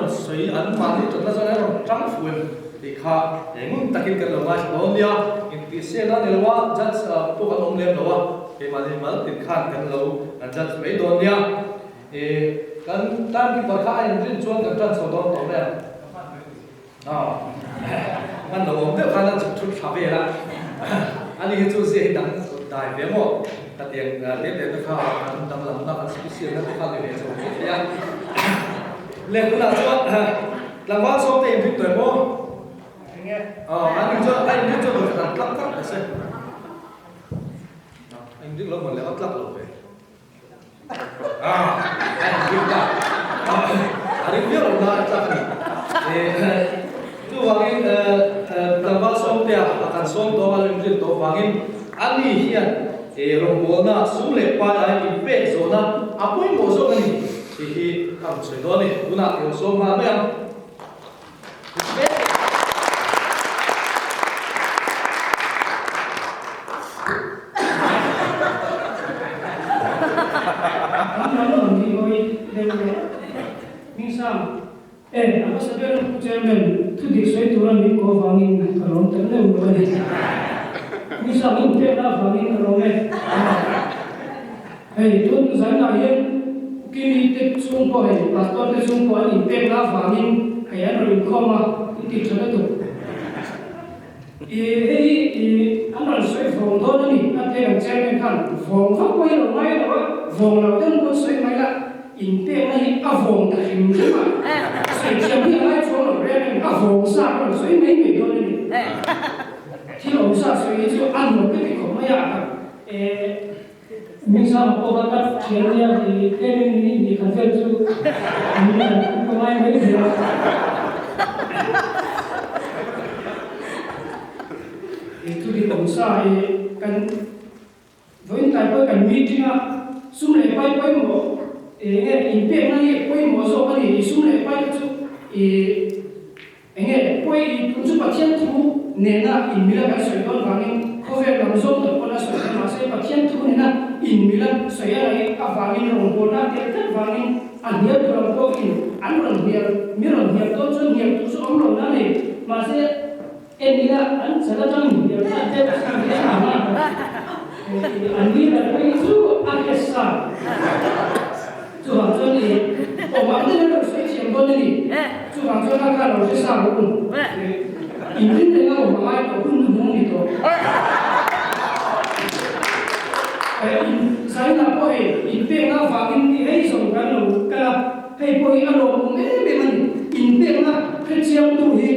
rawn sawi, an mahni ṭanna chuan an rawn ṭang fu em tih kha ngun takin kan lo ngaithla dawn nia. Intihsiakna a ni lo a, judge pawh kan awm lem lo a, keimahni mal tin khan kan lo judge mai dawn nia. Kan timekeeper kha a inrin chuan kan ṭan chho dawn tawh mai ang. Aw, hman lo awm deuh khan a chhuk thut thla vel a, ani hi chu zia hi dang dai ve maw? Ka tiang te te te kha kan danglamna kan special na te kha ni ve chho mai thei a. Le tunah chuan tlangval sawm te inrin tawh em aw? Aw, an in chuan a inrin chuan vawikhat an tlak tlak ta se. A inring lo mawn le a tlak lo ve. A ring viau lo na a tlak a ni. Chuvangin tlangval sawmtea a kan sawm tawh a, a inrin tawh vangin ani hian rawngbawlna sum leh pai ai inpek zawhna a pawimawh zawk a ni tih hi ka rawn sawi dawn a ni. Tunah i rawn sawm nghal mai ang. Hei tun zainah hian Ukimi te chung pawh hei Pastor te chung pawh an inpekna avangin hei an rawn inkhawm a, in ti tha lutuk. I hei hi i an rawn sawi vawng dawn a ni, a tia kan Chairman khan vawng vak mai lo ngai lo a, vawng lo deuh pawn sawi mai la, inpekna hi a vawng ta hrim hrim a, sawi thiam hi a ngai chuang lo reng a ni, a vawng sa a rawn sawi mai mai dawn a ni. Thil awm sa sawi hi chu a nuam ka ti khawp mai a, e. Mizoram pawh kha ka thian nia i tlemin min inti khat vel chu min han ka ngai mai zel a. I thu dik awm sa i kan vawiin tlai pawh kan meeting a sum leh pai pawimawh eng nge inpekna hi pawimawh zawk a ni i sum leh pai kha chu i Enge pawi i tun chu Pathian thu nena inmila kan sawi dawn vangin khawvel lam zawng tak pawn a sawi thei mahse Pathian thu nena inmila sawi a ngaih avangin rawngbawlna a tel tlat vangin a hnial tur ang pawhin an rawn hnial mi rawn hnial dawn chuan hnial tur chu awm lo na nei mahse en ila an chal atang inhnial ta deuh hi a ang a an ni ber phei chu a hre sa. Chuvang chuan i awm ang deuh in rawn sawi thiam dawn a ni. Chuvang chuan a kha lo hre sa rawh u. Inrin reng a awm a ngai tawh hun hnuhnung ni tawh. In zainah pawh hei inpekna avangin ni hei zawng kan lo kal a, hei pawh hi a lawmawm em em a ni. Inpekna hrechiangtu hi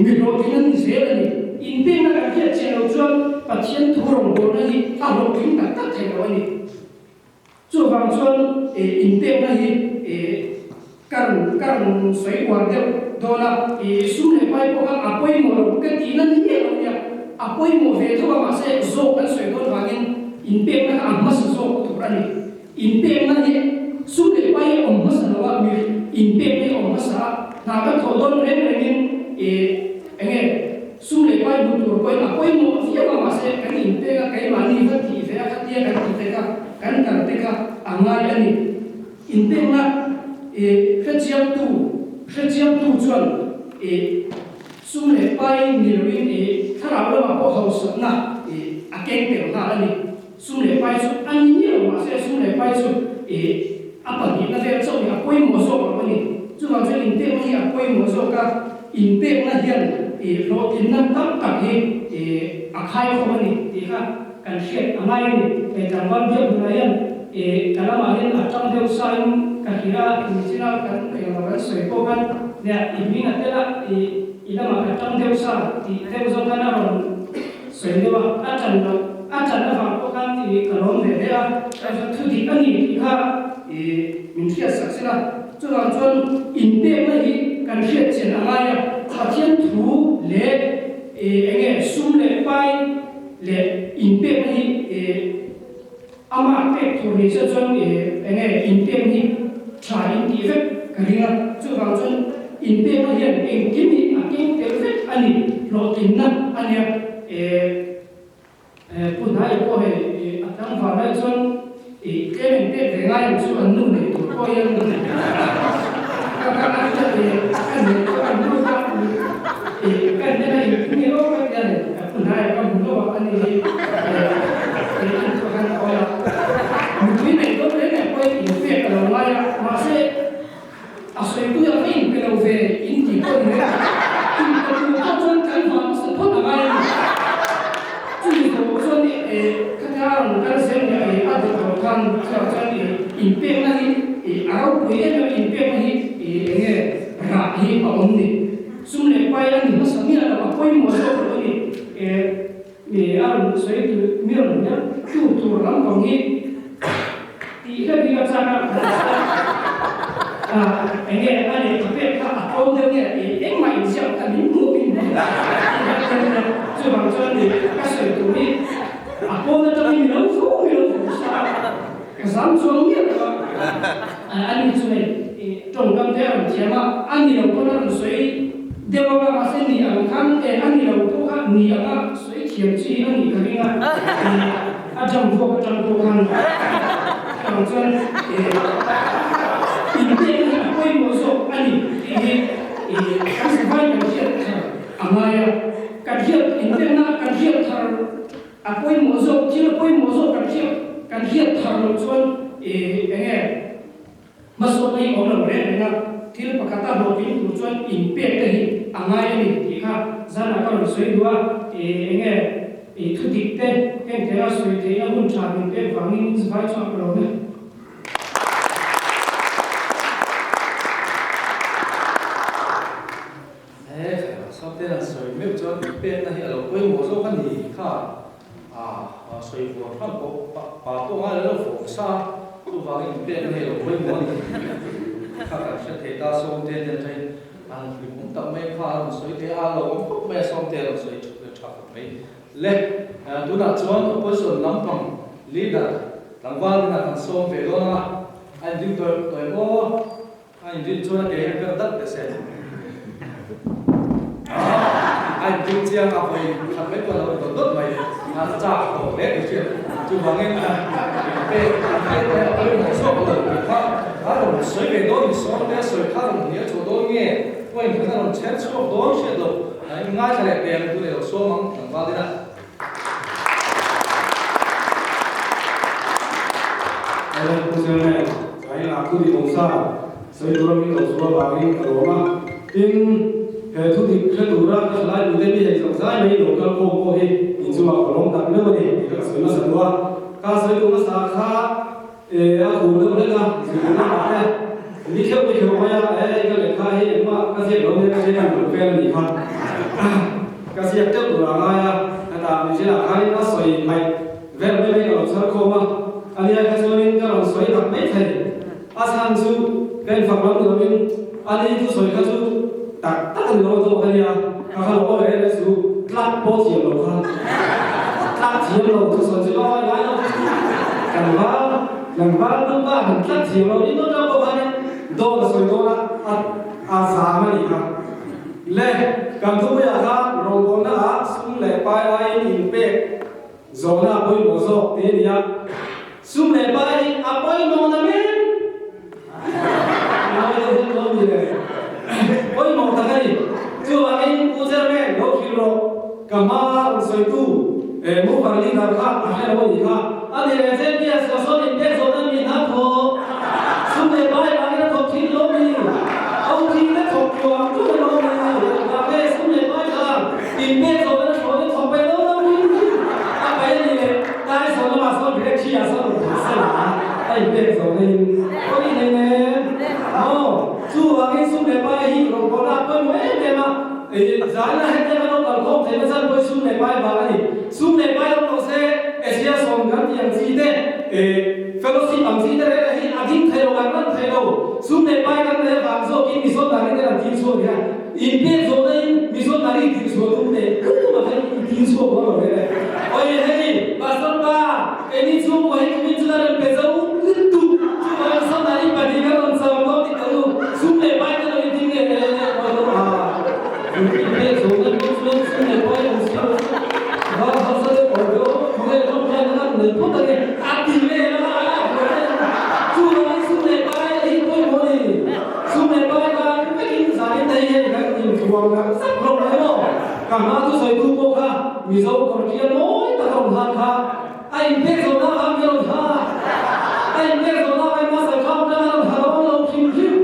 mi hlawhtling an ni zel a ni. Inpekna kan hriat chiah loh chuan Pathian thu rawngbawlna hi a hlawhtling tak tak thei lo a ni. Chuvang chuan inpekna hi ka rawn ka rawn sawi uar deuh dawn a, sum leh pai pawh kha a pawimawh lo ka tihna ni miah lo nia, a pawimawh ve tho a mahse zawk kan sawi dawn vangin inpekna kha a hmasa zawk tur a ni. Inpekna hi sum leh pai a awm hmasa lo a, mi inpekna hi a awm hmasa a, hna kan thawh dawn reng rengin enge Sum leh pai hmu tur pawhin a pawimawh viau a, mahse kan inpek a, keimahni va tih ve a, khatia kan tih te kha, kan kal te kha a ngai a ni. Inpekna i hrechiangtu hrechiangtu chuan i sum leh pai ni loin i thlarau lamah pawh hausakna i a keng tel nghal a ni. Sum leh pai chu a ni miah lo, mahse sum leh pai chu i a pahnihna vel chauh hi a pawimawh zawk lo a ni. Chuvang chuan inpekna hi a pawimawh zawk a, inpekna hian i hlawhtlinna tam tak hi i a khaikhawm a ni tih kha kan hriat a ngai a ni. Hei tlangval biak hunah hian i ka lamah hian a tang deuh sain ka hria a, nichina kan englo kan sawi pawh khan nia i hming a tel a, i i lamah ka tang deuh sa tih deuh zawng khan a rawn Sawi deuh a, a ṭan loh, a ṭan avang pawh khan i ka lawm ve hle a, thu dik a ni tih kha i min hriat sak sela, chuvang chuan inpekna hi kan hriat chian a ngai a, Pathian thu leh i eng nge sum leh pai leh inpekna hi i amah pek tur ni se chuan i eng nge inpek hi ṭha in tih vek ka ring a, chuvang chuan inpekna hian engkim hi a keng tel vek a ni, hlawhtlinna a nia. E Pu Hnai pawh hei a tlangval lai chuan i tlem inpek ve ngai ang chu an nu nei tur pawh hian. Ka ka an ta e an ne chu an lut a e kan ne na in nge aw ka tia ni ka pu hnai ka hmu lo a ani hi e e an chu han awi a mipui nei dawn reng reng pawhin in pek a lo ngai a mahse a sawi pui a ka in pe lo ve in tih pawh ni reng in pe tur pawh chuan kan vah nasa phawt a ngai a ni chumi zawh chuan e khatia a rawn kal zel leh e a dawt lo khan chuvang chuan e in pekna hi e a ropui em em in pekna hi e enge rah hi a awm ni sum leh pai a ni hmasa miah lo a pawimawh zawk lo a ni e e a rawn sawi tur mi rawn hian tu tur lampang hi tih hlek hi ka chak a ah enge a lehkha pek kha a tlawm deuh nge e engmah inziak kha min hmuh min hmuh chuvang chuan e ka sawi tur hi a pawn atangin mi lo fu mi lo fu sa a ka zam chuang miah lo a ani chu hei tawngkam te a rawn thiam a a ni lo pawn a rawn sawi deuh anga mahse ni ang khan e a ni lo pawh kha ni anga sawi thiam chi a nih ka ring a a jam vuak atang pawh khan chuvang chuan inpekna hi a pawimawh zawk a ni tih hi kan savai kan hriat thar a ngai a, kan hriat inpekna kan hriat thar a pawimawh zawk thil a pawimawh zawk kan hriat kan hriat thar loh chuan enge Hmasawnna hi awm lo reng reng a, thil pakhata hlawhtling tur chuan inpek te hi a ngai a ni tih kha zanah ka rawn sawi duh a, eng nge thu dik te heng thei a sawi theihna hun tha min pek vangin in vai chhuak ka lo ne. He Sawmten an sawi meuh chuan inpekna hi a lo pawimawh zawk a ni kha. A sawi vuak hram pawh pa pawh ngai lo vuak sa chuvangin inpekna hi a lo pawimawh a ni kha kan hre thei ta. Sawmte te atangin an hlimawm tak mai kha a rawn sawi thei a, a lo awm khawp mai a, Sawmte a rawn sawi tha khawp mai le. Tunah chuan opposition lampang leader tlangval inah kan sawm ve dawn a, a inring tawih tawih maw? A inrin chuan a ke hian ber dat teh se. A inring chiang a, vawi khat mai pawh a lo dawt dawt mai. A chak tawh hle tih hriat. Chuvangin inpek inpek te a pawimawh zawk lo tih kha a rawn sawi ve dawn ni sawn te a sawi kha a rawn hnial chhuah dawn nge pawh inthlan a rawn chher chhuak dawn hriat loh in ngaithla leh peng tu leh lo sawm ang tlangval ina. Ellen Pu Zirne, China thu dik awm sa sawi tura min lo chu avangin ka lawm a. Tin, he thu dik hre tura ka thalai pui te mi hei zawk zai mai lo kal khawm pawh hi inchungah ka lawm tak meuh a ni tih kha ka sawi hmasa duh a. Ka sawi duh hmasa kha e a khur deuh hlek a, zirtir lamah te ni kheuh ni kheuh mai a, e hei ka lehkha hi engmah ka ziak lo nia ka ziak ang lo vel a nih kha. Ka ziak deuh tur a ngai a, hetah Michelle-a khanin a sawi hmaih vel mai mai ka lo chhar khawm a, a nia kha chuanin ka rawn sawi tak mai thei. A chhan chu ka infak lam ni lovin a ni thu sawi kha chu tak tak a ni lo zawk a nia, ka kha lo awi reng reng chu tlak pawh thiam lo kha tlak thiam lo thu sawi chu ka awi ngai lo. Tlangval tlangval nupa han tlak thiam lo ni nawt rawk pawh khanin dawt a sawi dawn a, a a zam a nih kha. Le kan thupuiah khan rawngbawlna ah sum leh pai aiin inpek Zawhna a pawimawh zawk tih a ni a, sum leh pai hi a pawimawh na men ngai deuh hlek lo ni le. Pawimawh tak a ni. Chuvangin Pu Chairman lo hrilh rawh, ka hma rawn sawitu mover leader kha a hre lo a nih kha. A ni leh JPS ka sawn in pek zawhna mi hna thawk, sum leh pai vangin a thawk thin lo mi, OT te thawk tuam tuam lo mi, vang e sum leh pai khan in pek zawhna na thlawh te thawk peih lo lo mi a pai a ni leh tlai sawn lamah sawn break thi ah sawn rawn thawk sel a a in pek zawhna in pawi nei nen maw chuvangin sum leh pai hi rawngbawlna a pawimawh em em a zan a hetiang a lo kalkhawm theihna chan pawh hi sum leh pai vang a ni sum leh pai awm lo se Asia sawm kan tih ang chi te fellowship ang chi te reng reng hi a ding thei lo kan ran thei lo sum leh pai kan nei avang zawkin missionary te kan thil chhuak hian Inpek zawhna in missionary tir chhuah tum teh tum a khan i tir chhuak dawn lo reng e. Awi hei Pastor pa keini chhungkua hi kumin chu la rawn pe zo lutuk chuvang missionary pahnih kan rawn cham dawn ti teh u sum leh pai te lo in ding leh leh leh pawh lo a inpek zawhna pawh chuan sum leh pai awm si lo chu va hausa deuh awm ve aw khawvel ram hian a lan nei phawt ange a ti vel a chuvangin sum leh pai hi pawimawh a ni sum leh pai. te hi hei kan inthuam tak zet hlawm lo emaw? Ka hma thusawitu pawh kha Mizo kawr ṭial mawi tak a rawn han kha a inpek zawhna vang hi a rawn ha a, a inpek zawhna vang Master Kham tang a rawn ha dawn lo hrim hrim.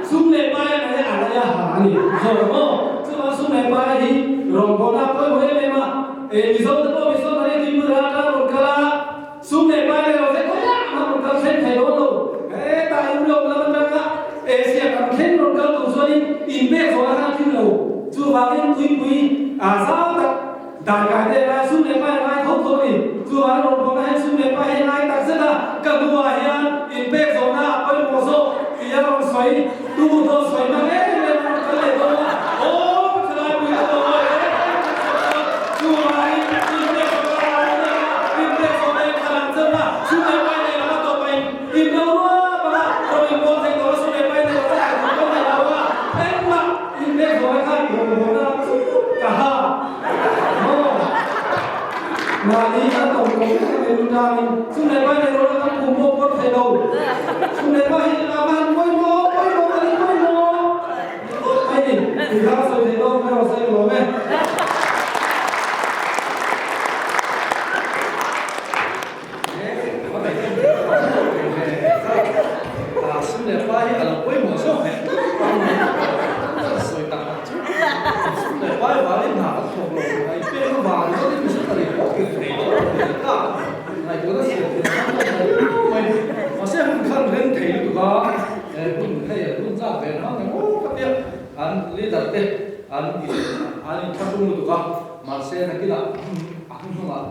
Sum leh pai a nei a, a lai a ha a ni zawk ang aw. Chuvang sum leh pai hi rawngbawlna a pawimawh em em a, Mizo te pawh Mizo ta hi tuipui ral tang rawn kal a, Sum leh pai leh lo te khawiah mah rawn kal thleng thei dawn lo. Hetah Europe lam atanga Asia kan thleng rawn kal tur chuanin inpek zawhna kha a tling lo. Chuvangin tuipui a zau tak daikai te lai sum leh pai a ngai tho tho a ni. Chuvangin rawn bawhna hian sum leh pai hi a ngai tak zet a, ka hnuah hian inpek zawhna a pawimawh zawk tih a rawn sawi. Tu dawt sawi hmang em em a rawn kal leh dawn a, aw ka thalai pui ka dawn em em ka chhuak dawn, chuvangin inpek zawhna a awm em a, inpek zawhna in khalh ang chauh a, sum leh pai nei lama tawp a in inlo ruap ang a, rawn inbawl thei tawh a, sum leh pai nei lo kha kan thawk thei lo a, engmah inpek zawhna khan rawngbawlna chu ka ha maw? Mahni a tawp lo vek a nei lutangin sum leh pai nei lo la kan kum pawh pawr thei lo. Sum leh pai hi a van pawimawh pawimawh ka ni pawimawh mai ni. Tih kha ka sawi thei dawn mai rawh se ka lawm e. Sum leh pai hi a lo pawimawh zawk hle sawi tak tak chu sum leh pai vangin hna kan thawk lo a inpek avang ringawtin missionary pawh tir thei lo a ni ta ngaihtuahna siam thei a tam lo mai mahse hun khan reng thei lutuk a hun hei an hun zat ve hmang emaw ka tia an leader te an in an inthlahrung lutuk a mahse nakinah a hnuhnungah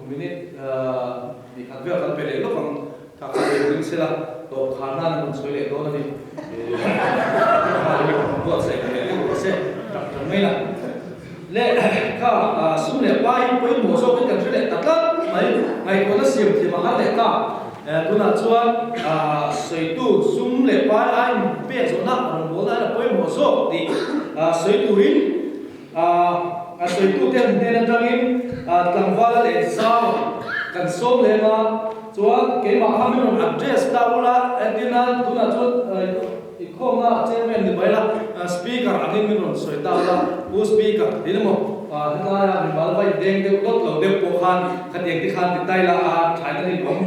Minute hnih khat vel kan pe leh lawk ang. Kha kha ei ring sela, tawp khar nan an rawn sawi leh dawn a ni. Kha hi buatsaih leh leh rawh se, tak tak mai la. Le kha sum leh pa hi pawimawh zawkin kan hre leh ta tlat mai. Ngaihtuahna siam thiam a har leh ta. Tunah chuan sawitu sum leh pai aiin pek zawhna rawngbawlna hian a pawimawh zawk tih sawi turin A sawitute an hnen atangin tlangval leh zau kan sawm lem a, chuan keimah kha min rawn address ta ula, entir nan tunah chuan inkhawmna chairman ni mai la, speaker angin min rawn sawi ta ula, Pu Speaker tiin emaw helaia mimal va indeng deuh dawt lo deuh pawh khan khatiang te khan ti tai la a thaina hi awm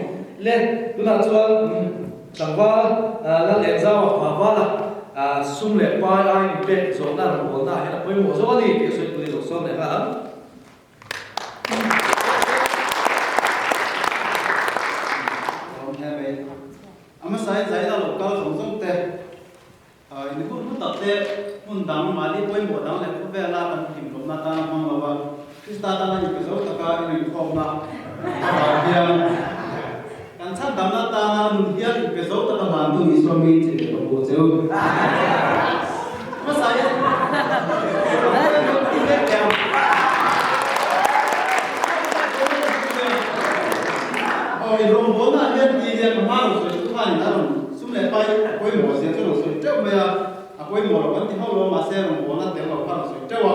le, tunah chuan Tlangval Lal Engzau a val a, sum leh pai aiin inpek zawhna rawngbawlna ah hian a pawimawh zawk a ni tih a sawi tuli lo sawm leh nghal ang. Awm hle mai. A hmasain zaina lo kal zawng zawng te, in hun hlu tak te hmun dang mahni pawimawh dang leh khawvela kan hlimhlawmna atana hmang lo a, Krista tana inpe zo taka inrinkhawmna avang hian kan chhandamna atana nun hial inpe zo taka hlantu Isua mi che leh ka bu a cheu. Hmasa hian Aw inrawngbawlna ah hian ti hian ka hma lo sawi chu khan in a rawn sum leh pai pawimawh zia chu rawn sawi teuh mai a, a pawimawh lo kan ti hauh lo mahse rawngbawlna tel lo kha rawn sawi teuh a.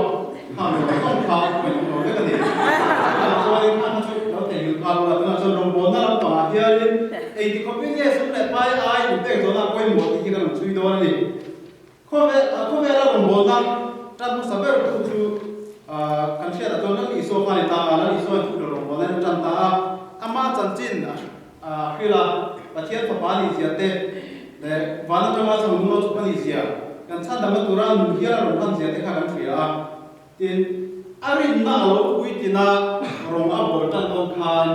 Kha mi lo zawng kha pawhin awm lo vek a ni. Tunah chuanin kha kha chu lo theihnghilh nghal ula, tunah chuan rawngbawlna lampangah hianin engti khawpin nge sum leh pai ai inpek zawhna a pawimawh tih hi ka rawn chhui dawn a ni. Khawvel khawvela rawngbawlna tan hmasa ber tu chu kan hriatah chuan Lal Isua kha a ni ta a, Lal Isua in thupel rawngbawlna in a tan ta a, ama chanchin a hrilh a, Pathian fapa a nihzia te leh van atanga chho nung lo chhuk a nihzia, kan chhandamna tura nun hial a rawn hmanzia te kha kan hria a. Tin, a rinna a lo puitlin a, rawng a bawl tan dawn khan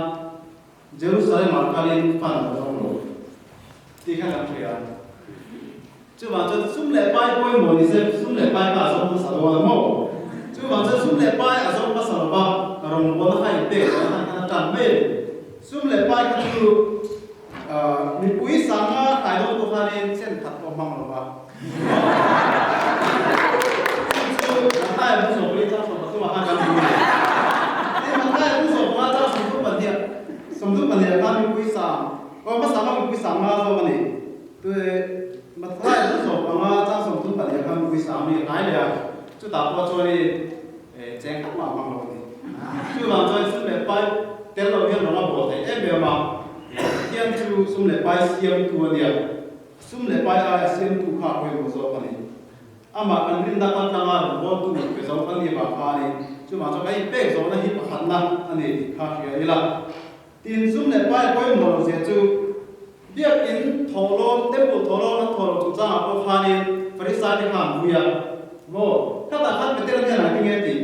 Jerusalem-ah kalin fan a zawng lo tih kha kan hria a. Chuvang chuan sum leh pai pawimawh ni se sum leh pai kha a zawng hmasa dawn a maw? Chuvang chuan sum leh pai a zawng hmasa lo va, rawngbawlna kha inpek loh a khan a tan mai a ni. Sum leh pai kha chu mipui sanga hlai dawn pawh khanin chen khat pawh hmang lo va. Chu chu Mathaia bu sawm pali chang 13 ah khan kan hmu a ni. Tin, Mathaia bu 15 chang 32 32 khan mipui sang, aw hmasa kha mipui sang nga zawk a ni. Tui Mathaia bu 15 chang 32 khan mipui sang mi hnai leh a, chutah pawh chuanin cheng khat mah hmang lo a ni. Chuvang chuan sum leh pai tel lo hian rawng a bawl thei em em a, Pathian chu sum leh pai siamtu a nia. Sum leh pai aia siamtu kha a pawimawh zawk a ni. Amah kan rinna kaltlanga rawngbawltu pe zo kan nih vang khanin chuvang chuan kan inpek zawhna hi pakhatna a ni tih kha hria ila. Tin, sum leh pai pawimawh lo zia chu Biakin thawhlawm, Temple thawhlawm an thawh loh chungchangah pawh khanin Farisai te kha an vui a, Maw, khatah khan Petera hian an ring e tih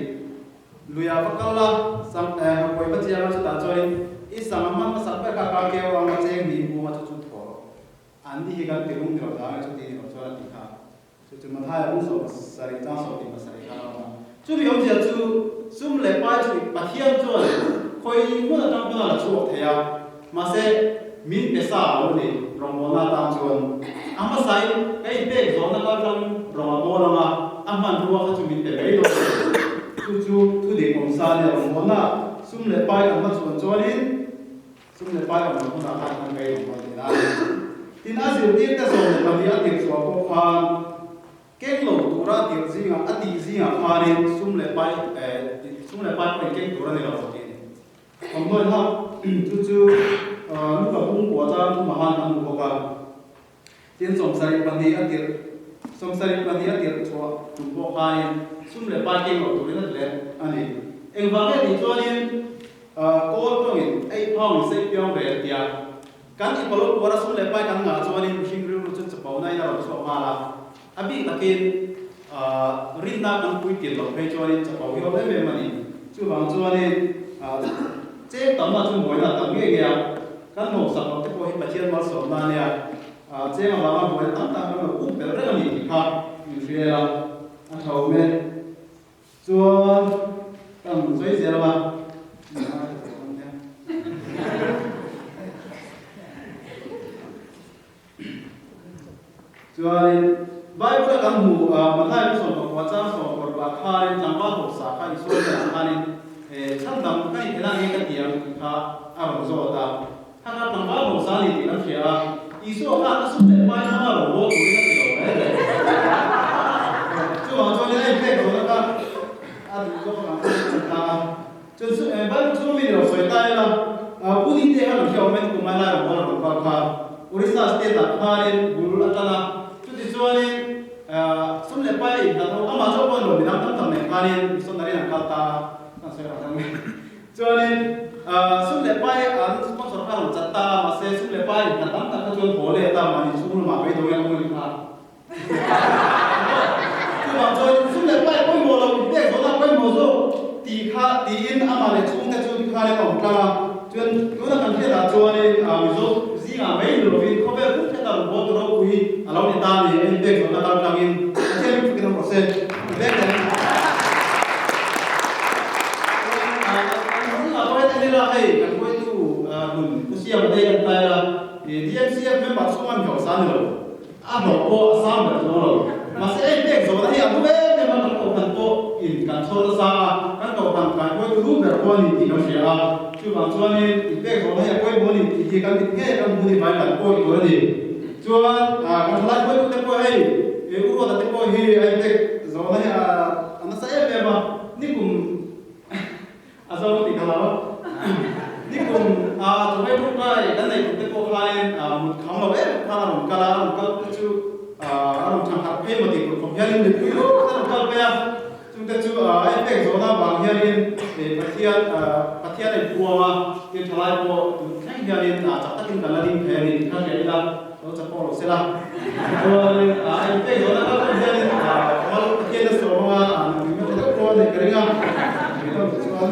Luia va kal la, sang eh nghakuai va chiang a chutah chuanin i sang a hman hmasak ber kha kar keu anga cheng niin bung a chu chu thaw rawh. An ni hi kan ti lung ni lo dang e chuti ni lo chuan a ti kha. Chu chu Mathaia bung sawm pasarih chang sawm pasarih khan a awm a. Chumi awmzia chu sum leh pai chu Pathian chuan khawi hmun atang pawn a la chhuak thei a, mahse min pe sa lo a ni rawngbawlna atan chuan. A hmasain ka inpek zawhna kal tlang rawng a bawl ang a, a hmanrua kha chu min pe mai dawn a ni. Chu chu thudik awm sa nia rawngbawlna sum leh pai kan hmachhuan chuanin, Sum leh pai awm loh hunah khan kan rei awm dawn tih lai. Tin, a zirtirte 12 a tirh chhuah pawh khan keng lo tura a tirh zingah, a tih zingah khanin sum leh pai sum leh pai pawh inkeng tur a ni lo tih a ni. Thawmhnaw in hak chu chu Luka pungkua chang thumah khan kan hmu bawk a. Tin, 72 a tirh, 72 a tirh chhuah tum pawh khanin sum leh pai keng lo turin a ti leh a ni. Engvang nge tih chuanin Kawl tawngin ei phau in sei piang ve a tia. Kan i palo puar a sum leh pai kan ngah chuanin mihring rilru chu chapona in a rawn chhuak nghal a. A bik takin rinna kan puitlin loh phei chuanin chapo hi awm em em a ni. Chuvang chuanin cheng tamna chu mawina a tam ngei ngei a. Kan hlawksak loh te pawh hi Pathian malsawmna a nia. Cheng avanga mawina tam tak kan lo pum pel reng a ni tih kha min hria a, a tha awm e. Chuan kan sawi zel ang a. Chuanin Bible a kan hmuh Mathaia thu 19 chang 16 khanin tlangval hawksa kha Isua hnenah khanin chhan dang ka inthei na nge ka ti ang tih kha a rawn zawt a. Kha kha tlangval hawksa a ni tih kan hria a, Isua khan a sum leh pai hmanga rawn bawl turin a ti lo mai le. Chuvang chuanin a inpek zawhna kha a duh zawk ang a ti ta a. Chuan chu Bible chhunga mi lo sawi ta ila, Pu Nite kha lo hria awm e, kum ai lai rawn bawl a rawn kal kha Orissa state ah khanin bul a tan a, chutichuanin sum leh pai a inhlat ho, amah chauh pawh a ni lo, midang tam tak nen khanin missionary an kal ta a, kan sawi rang rang mai. Chuanin sum leh pai an sponsor kha a rawn chat ta a, mahse sum leh pai inhlat tam tak kha chuan haw let a, mahni chhung lamah beidawng in a awm a ni kha. Chuvang chuan sum leh pai pawimawh lo inpek zawhna pawimawh zawk tih kha tiin amah leh chhungte chu tikhan in a awm tlang a. Chuan tuna kan hriatah chuanin Mizo zingah mai ni lovin khawvel pum hriatah rawn bawl tu ropui a lo ni ta a ni. A inpek zawhna kal tlangin Pathian min fukin awm rawh se. Inpek leh Chuan an zingah pawh hian en ila hei kan hruaitu hlun Pu Siama te kan tlai a, DMCF member chhunga mi hausa ni lo. A hlawh pawh a sang ber chuang lo. Mahse ei pek zawhna hi a hlu em em a, kan kohhran pawh in kan chhawr nasa a, kan kohhran kai pawi hlu ber pawh a ni tih kan hria a. Chuvang chuanin in pek zawhna hi a pawimawh a ni tih hi kan mit ngei a kan hmu ni vai kan pawi tur a ni. Chuan kan thalai hruaitute pawh hei U Ruata te pawh hi a inpek zawhna hi a nasa em em a, nikum A zo tih ka lo. Nikum a chawhmeh tawngtai kan nei tum te pawh khanin mut kham lo em khan a rawn kal a, a rawn kal te chu a rawn thang harh phei maw tih tur khawp hianin mipui lut a rawn kal phei a, chungte chu a inpek zawhna avang hianin Pathian Pathian a inpuang a, tin thalai pawh tun thleng hianin chak takin kan la ding thei a ni tih kha hria ila, lo chak pawh lo se la. Chuanin a inpek zawhna kal pawh hianin mal Pathian a sawm anga nupui hmel tha deuh pawh a neih ka ring a. Chuan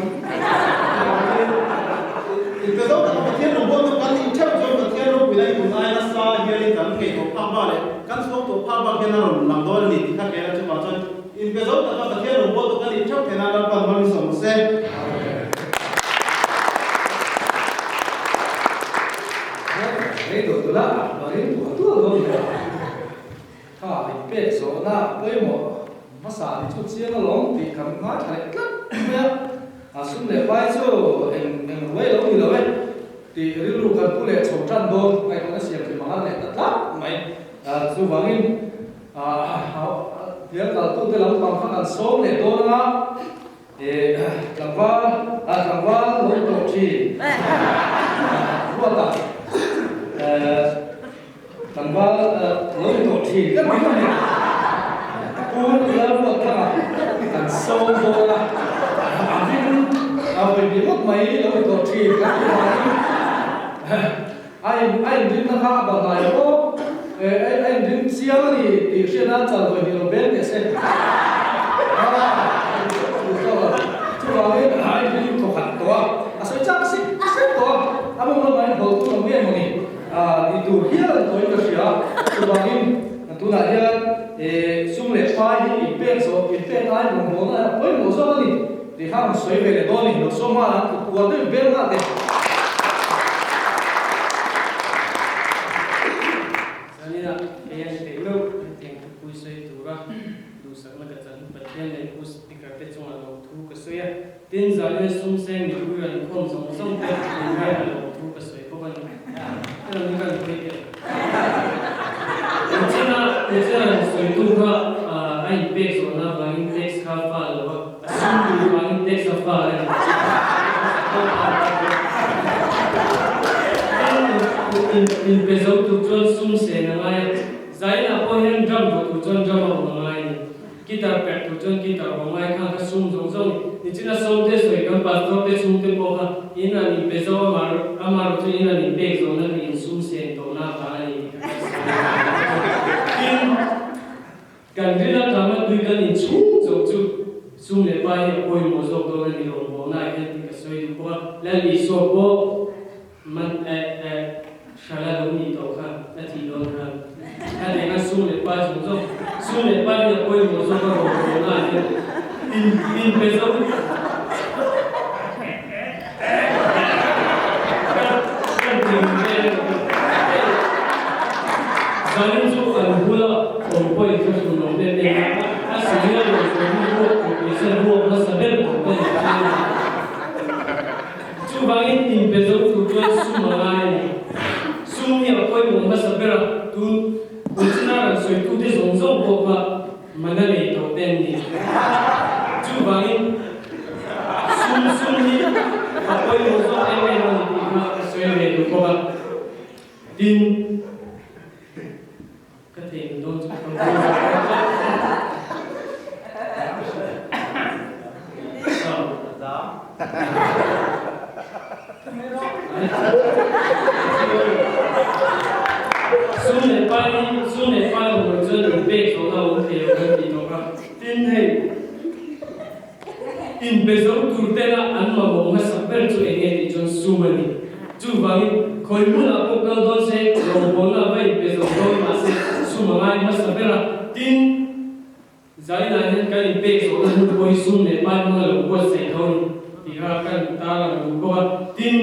inpe zo taka Pathian rawngbawltu kan nih theuh chuan Pathian ropuina hi tun ai nasa hianin kan ngei tawh phak bak leh kan chhuak tawh phak bak hian a rawn lang dawn a ni tih kha hria ila chuvang chuan inpe zo taka Pathian rawngbawltu kan nih theuh theihna Lalpan hmang in sawm se. Rei dawh dawlh a, marin tuah tuah dawn ni a. Kha inpek zawhna pawimawh hmasa ni chu chiang alawm tih kan ngaithla leh tlat mai a, a sum leh pai chu eng eng ruai lo ni lo e tih rilru kan pu leh chho tan dawn ngaihtuahna siam thei mangan leh ta tlat mai. Chuvangin hnial kaltute lampang kha kan sawm leh dawn anga tlangval tlangval lo tawh thin Ruata Tlangval lo ni tawh thin kan ti mai. Pu Lalruatthanga kan sawm dawn a, a ring a vawi bih ngawt mai lo ni tawh thin kan tih vangin a in a inrinna kha a bal hnai pawh a inring chiang a ni tih hriat nan chal vawi hnih lo beng teh se. Chuvangin a inring thawkhat tawh a, a sawi chak sek sek tawh a, a mawng lamah in hawl tur ang nge mawni? Tih tur hial an tawhin ka hria. Chuvangin tunah hian sum leh pai hi inpek zawh, inpek ai rawngbawlna hi a pawimawh zawk a ni tih kha rawn sawi ve leh dawn a ni. Lo sawm nghal ang, kut kual deuh vel nghal teh. Zanina kei an peih meuh hetiang thupui sawi tura duhsakna ka chan Pathian leh Pu Speaker te chungah lo thu ka sawi a. Tin, Zalina sum seng mipui an khawm zawng zawng te inhriat a lo thu ka sawi bawk a ni. Hela mi kan hawi teh. Nichina nichina rawn sawitu kha a inpek zawhna avangin tax kha a fal lo a, a sum duh vangin tax a fal a ni. Tin, inpe zo tur chuan sum sen a ngai a, Zaina pawh hian drum vuah tur chuan drum a awm a ngai a ni. Guitar perh tur chuan guitar awm ngai kha ka sum zawng zawng ni. Nichina sawmte sawi kan pastor te chhungte pawh kha in an inpe zo a, amaherawh chu in an inpek zawhna kha in sum sen tawhna avang a ni tih kha kan sawi a. Tin, kan rila tama tui kan inchhung zawk chu sum leh pai hi a pawimawh zawk dawn a ni rawngbawlnaah hian tih ka sawi duh bawk a. Lal Isua pawh Man eh eh hrala lo nih tawh kha a thih dawn khan a neng a sum leh pai zawng zawng sum leh pai hi a pawimawh zawk a rawn rawn ah hian in in pe zo kan ti ve zanin chu an bula awm pawhin ka hrun awm em em a a senior lo zawng hi ruak tur tih se ruak hmasa ber tur ka ni thin a. Chuvangin inpe zo tur chuan sum a ngai a ni. Sum hi a pawimawh hmasa ber a, tun Puchina rawn sawitute zawng zawng pawh kha mana nei tawh te an ni. Chuvangin sum sum hi a pawimawh zawk em em a ni tih kha ka sawi ve duh bawk a. Tin. Ka theih dawn chu ka hmu Sum leh pai sum leh pai awm loh chuan inpek zawhna a awm thei lo kan tih tawh kha. Tin hei inpe zo tur tena an mamawh hmasak ber chu eng nge tih chuan sum a ni. Chuvangin, khawi hmunah pawh kal dawn se, rawngbawlna va inpe zo dawn mahse sum a ngai hmasa ber a. Tin, Zainah hian kan inpek zawhna hmun pawh hi sum leh pai hmanga lo buatsaih tho a ni tih kha kan tarlang duh bawk a. Tin,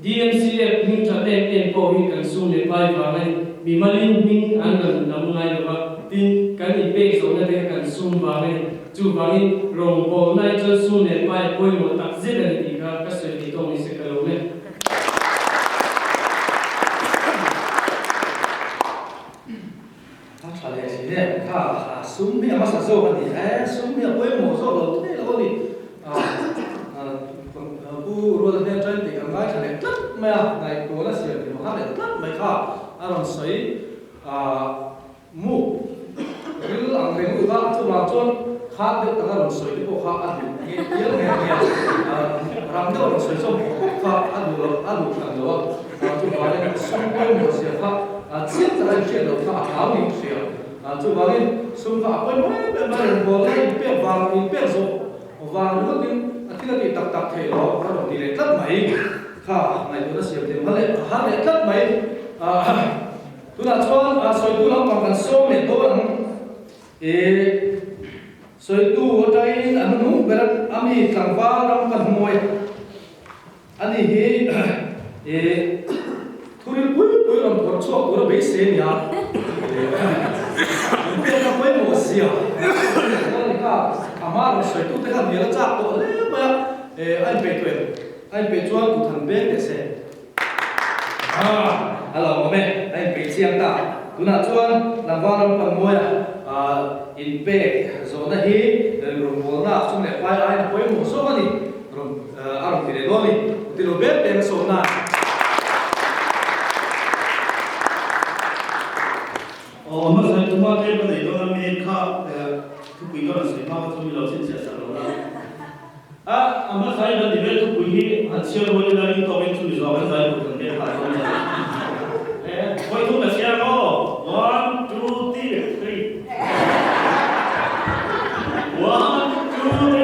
DMCF hming that em em pawh hi kan sum leh pai vang a ni. Mimalin hming an rawn lam ngai lo va, tin, kan inpek zawhna te kha kan sum vang a ni. Chuvangin, rawngbawlna hi chuan sum leh pai a pawimawh tak zet a ni tih kha ka sawi thei tawk ni se ka lo me. A tha leh si em kha, sum hi a hmasa zawk a ni e, sum hi a pawimawh zawk lo thei lo a ni. Pu Ruata hmel ṭain tih kan ngaithla leh tlat mai a, ngaihtuahna siam tih har leh tlat mai kha a rawn sawi. Mu ril ang reng lut a, chuvang chuan khat deuh taka rawn sawi te pawh kha a duh nge hial nge nia, ram deuh rawn sawi zawm pawh kha a duh lo, a duh hran lo a, chuvangin sum pawimawh zia kha chiang taka inhriat loh kha a hlau niin ka hria, chuvangin sum kha a pawimawh em em a, rawngbawlna inpek vang, inpek zawh vang ringawtin a thil a tih tak tak theih loh a rawn ti leh tlat mai kha ngaihtuahna siam thiam har leh har leh tlat mai. Tunah chuan sawitu lampang kan sawm leh dawn ang. E sawitu atangin a hnung ber a mi tlangval ram kan hmuai a ni hi e thuril pui pui rawn phawrh chhuak tur a beisei a nia. In pekna pawimawh zia a ni kha a hma rawn sawitu te khan hnial a chak tawh hle mai a, e a inpeih tawh em? A inpeih chuan kut han beng teh se. A lo awm e, a inpeih chiang ta. Tunah chuan Tlangval ram Panmawia inpek zawhna hi rawngbawlna chung leh pai aiin a pawimawh zawk a ni, rawn a rawn ti leh dawn a ni. Ti lo ber teh ka sawm nan. Aw, hmasa tuma tlem ka nei dawn a, main kha. kha chu mi lo chhinchhiah sak lo la. A, a hmasa in kan debate thupui hi han chhiar rual ila ring tawkin chumi zawh kan zai tur kan pek phah chuan nia. E, vawi thum ka chhiar ang aw. One, two, three. One, two, three, e.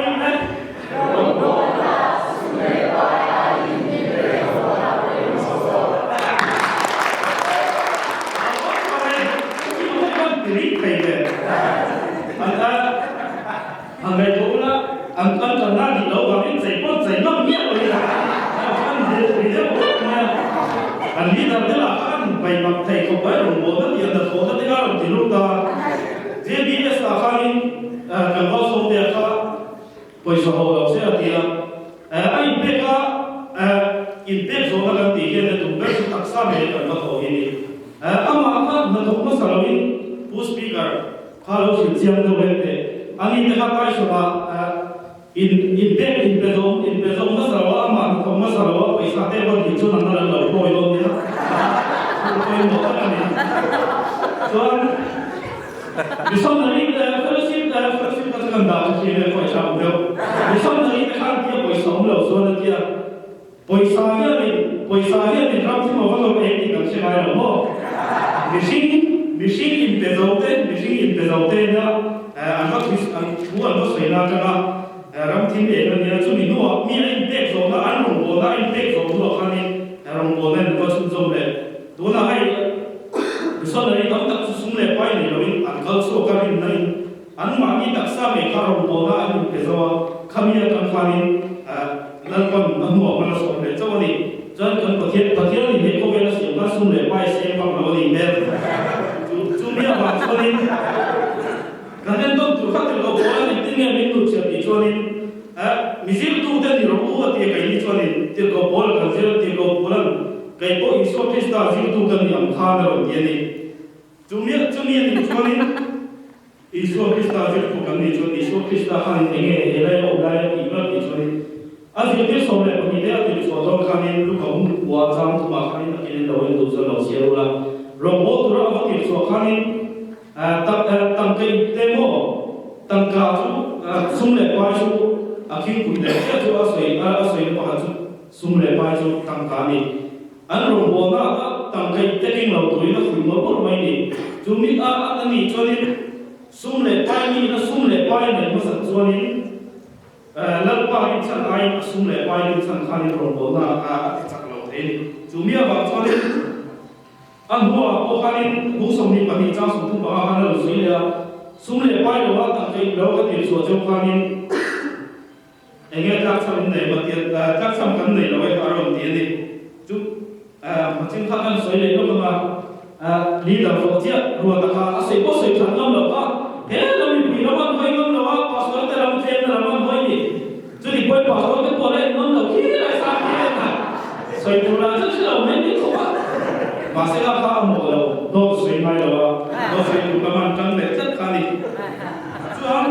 Pawisa ho lo se a ti a, a inpek a, inpek zawhna kan tih hian a tum ber chu taksa ngei kan va thawh hi ni. Amah kha hnathawk hmasa loin Pu Speaker kha lo hrilh chiang deuh leh teh. Ani te kha Kaisawmah in inpek inpe zawm inpe zawm hmasa lo a, amah hnathawk hmasa lo a pawisa te vawn tih chuan an la lo hlawi dawn nia. Thil pawimawh tak a ni. Chuan. Missionary te fellowship te fellowship kha chu kan dah chu khi vel pawh i tha awm deuh. Missionary te khan tia pawisa awm lo chuan a tia pawisa hianin pawisa hianin ram thim ava lo eng tih kan hre ngai lo maw? Mihring mihring inpe zo te mihring inpe zo te nia an va thu an thu an va sawi na atanga ram thim eng a nia chumi hnuah mi a inpek zawhna an rawngbawlna a inpek zawh hnuah khanin rawngbawlna in an va chhunzawm leh tunah hei Missionary tam tak chu sum leh pai nei loin an kal chhuak a rinna in anmahni taksa ngei kha rawngbawlna an inpe zo a, khami atang khanin Lalpan a hnuah hman a sawm leh chauh a ni. Chuan kan Pathian Pathian in he khawvel a siam khan sum leh pai siam vak lo a ni hmel. Chu chumi avang chuanin kan entawn tur kha tel lo pawl a engtin nge min hnutchhiah tih chuanin mizirtute ni rawh u a ti a keini chuanin tirhkoh pawl kan zir tirhkoh pawlan Kei pawh Isua Krista zirtu ka ni ang khan a rawn ti a ni. Chumi chumi a nih chuanin Isua Krista zirtu kan nih chuan Isua Krista khanin eng nge he lai a awm lai a tih ber tih chuanin a zirtir 12 te a tirh chhuah dawn khanin Luka hmun kua chang thumah khanin a kilin lo en duh chuan lo chhiar ula. Rawngbâwl tura a va tirh chhuah khanin tak tangka ip te maw tangka chu sum leh pai chu a khingpui leh chiah chu a sawi a sawina pakhat chu Sum leh pai chu tangka a ni. An rawngbawlna ah tangka ip te keng lo turin a fuih mawlh mawlh mai ni. Chu mi a a nih chuanin sum leh pai niin a sum leh pai a neih hmasat chuanin Lalpa rinchhan aiin a sum leh pai rinchhan khanin rawngbawlna a ti chak lo thei a ni. Chu mi avang chuanin a hnuah pawh khanin bung 22 chang 35 khan a lo sawi leh a, sum leh pai loa tangka ip lo ka tirh chhuah cheu khanin, Enge tlakchham in nei maw tia tlakchham kan nei lo e a rawn ti a ni. Chu hmaching kha kan sawi leh lawk anga leader zawh chiah ruata kha a sawi pawh sawi that ngam lo kha he lam mipui ram an hawi ngam lo a pastor te ram tlemna ram an hawi ni. Chuti pawhin pastor te pawh la en ngam lo khi lai sang khi en a sawi tur lah chu hre lo mai mai khawp a. Mahse kha kha a mawh lo dawt sawi ngai lo a dawt sawi tur lam an tang leh tlat kha a ni. Chuan.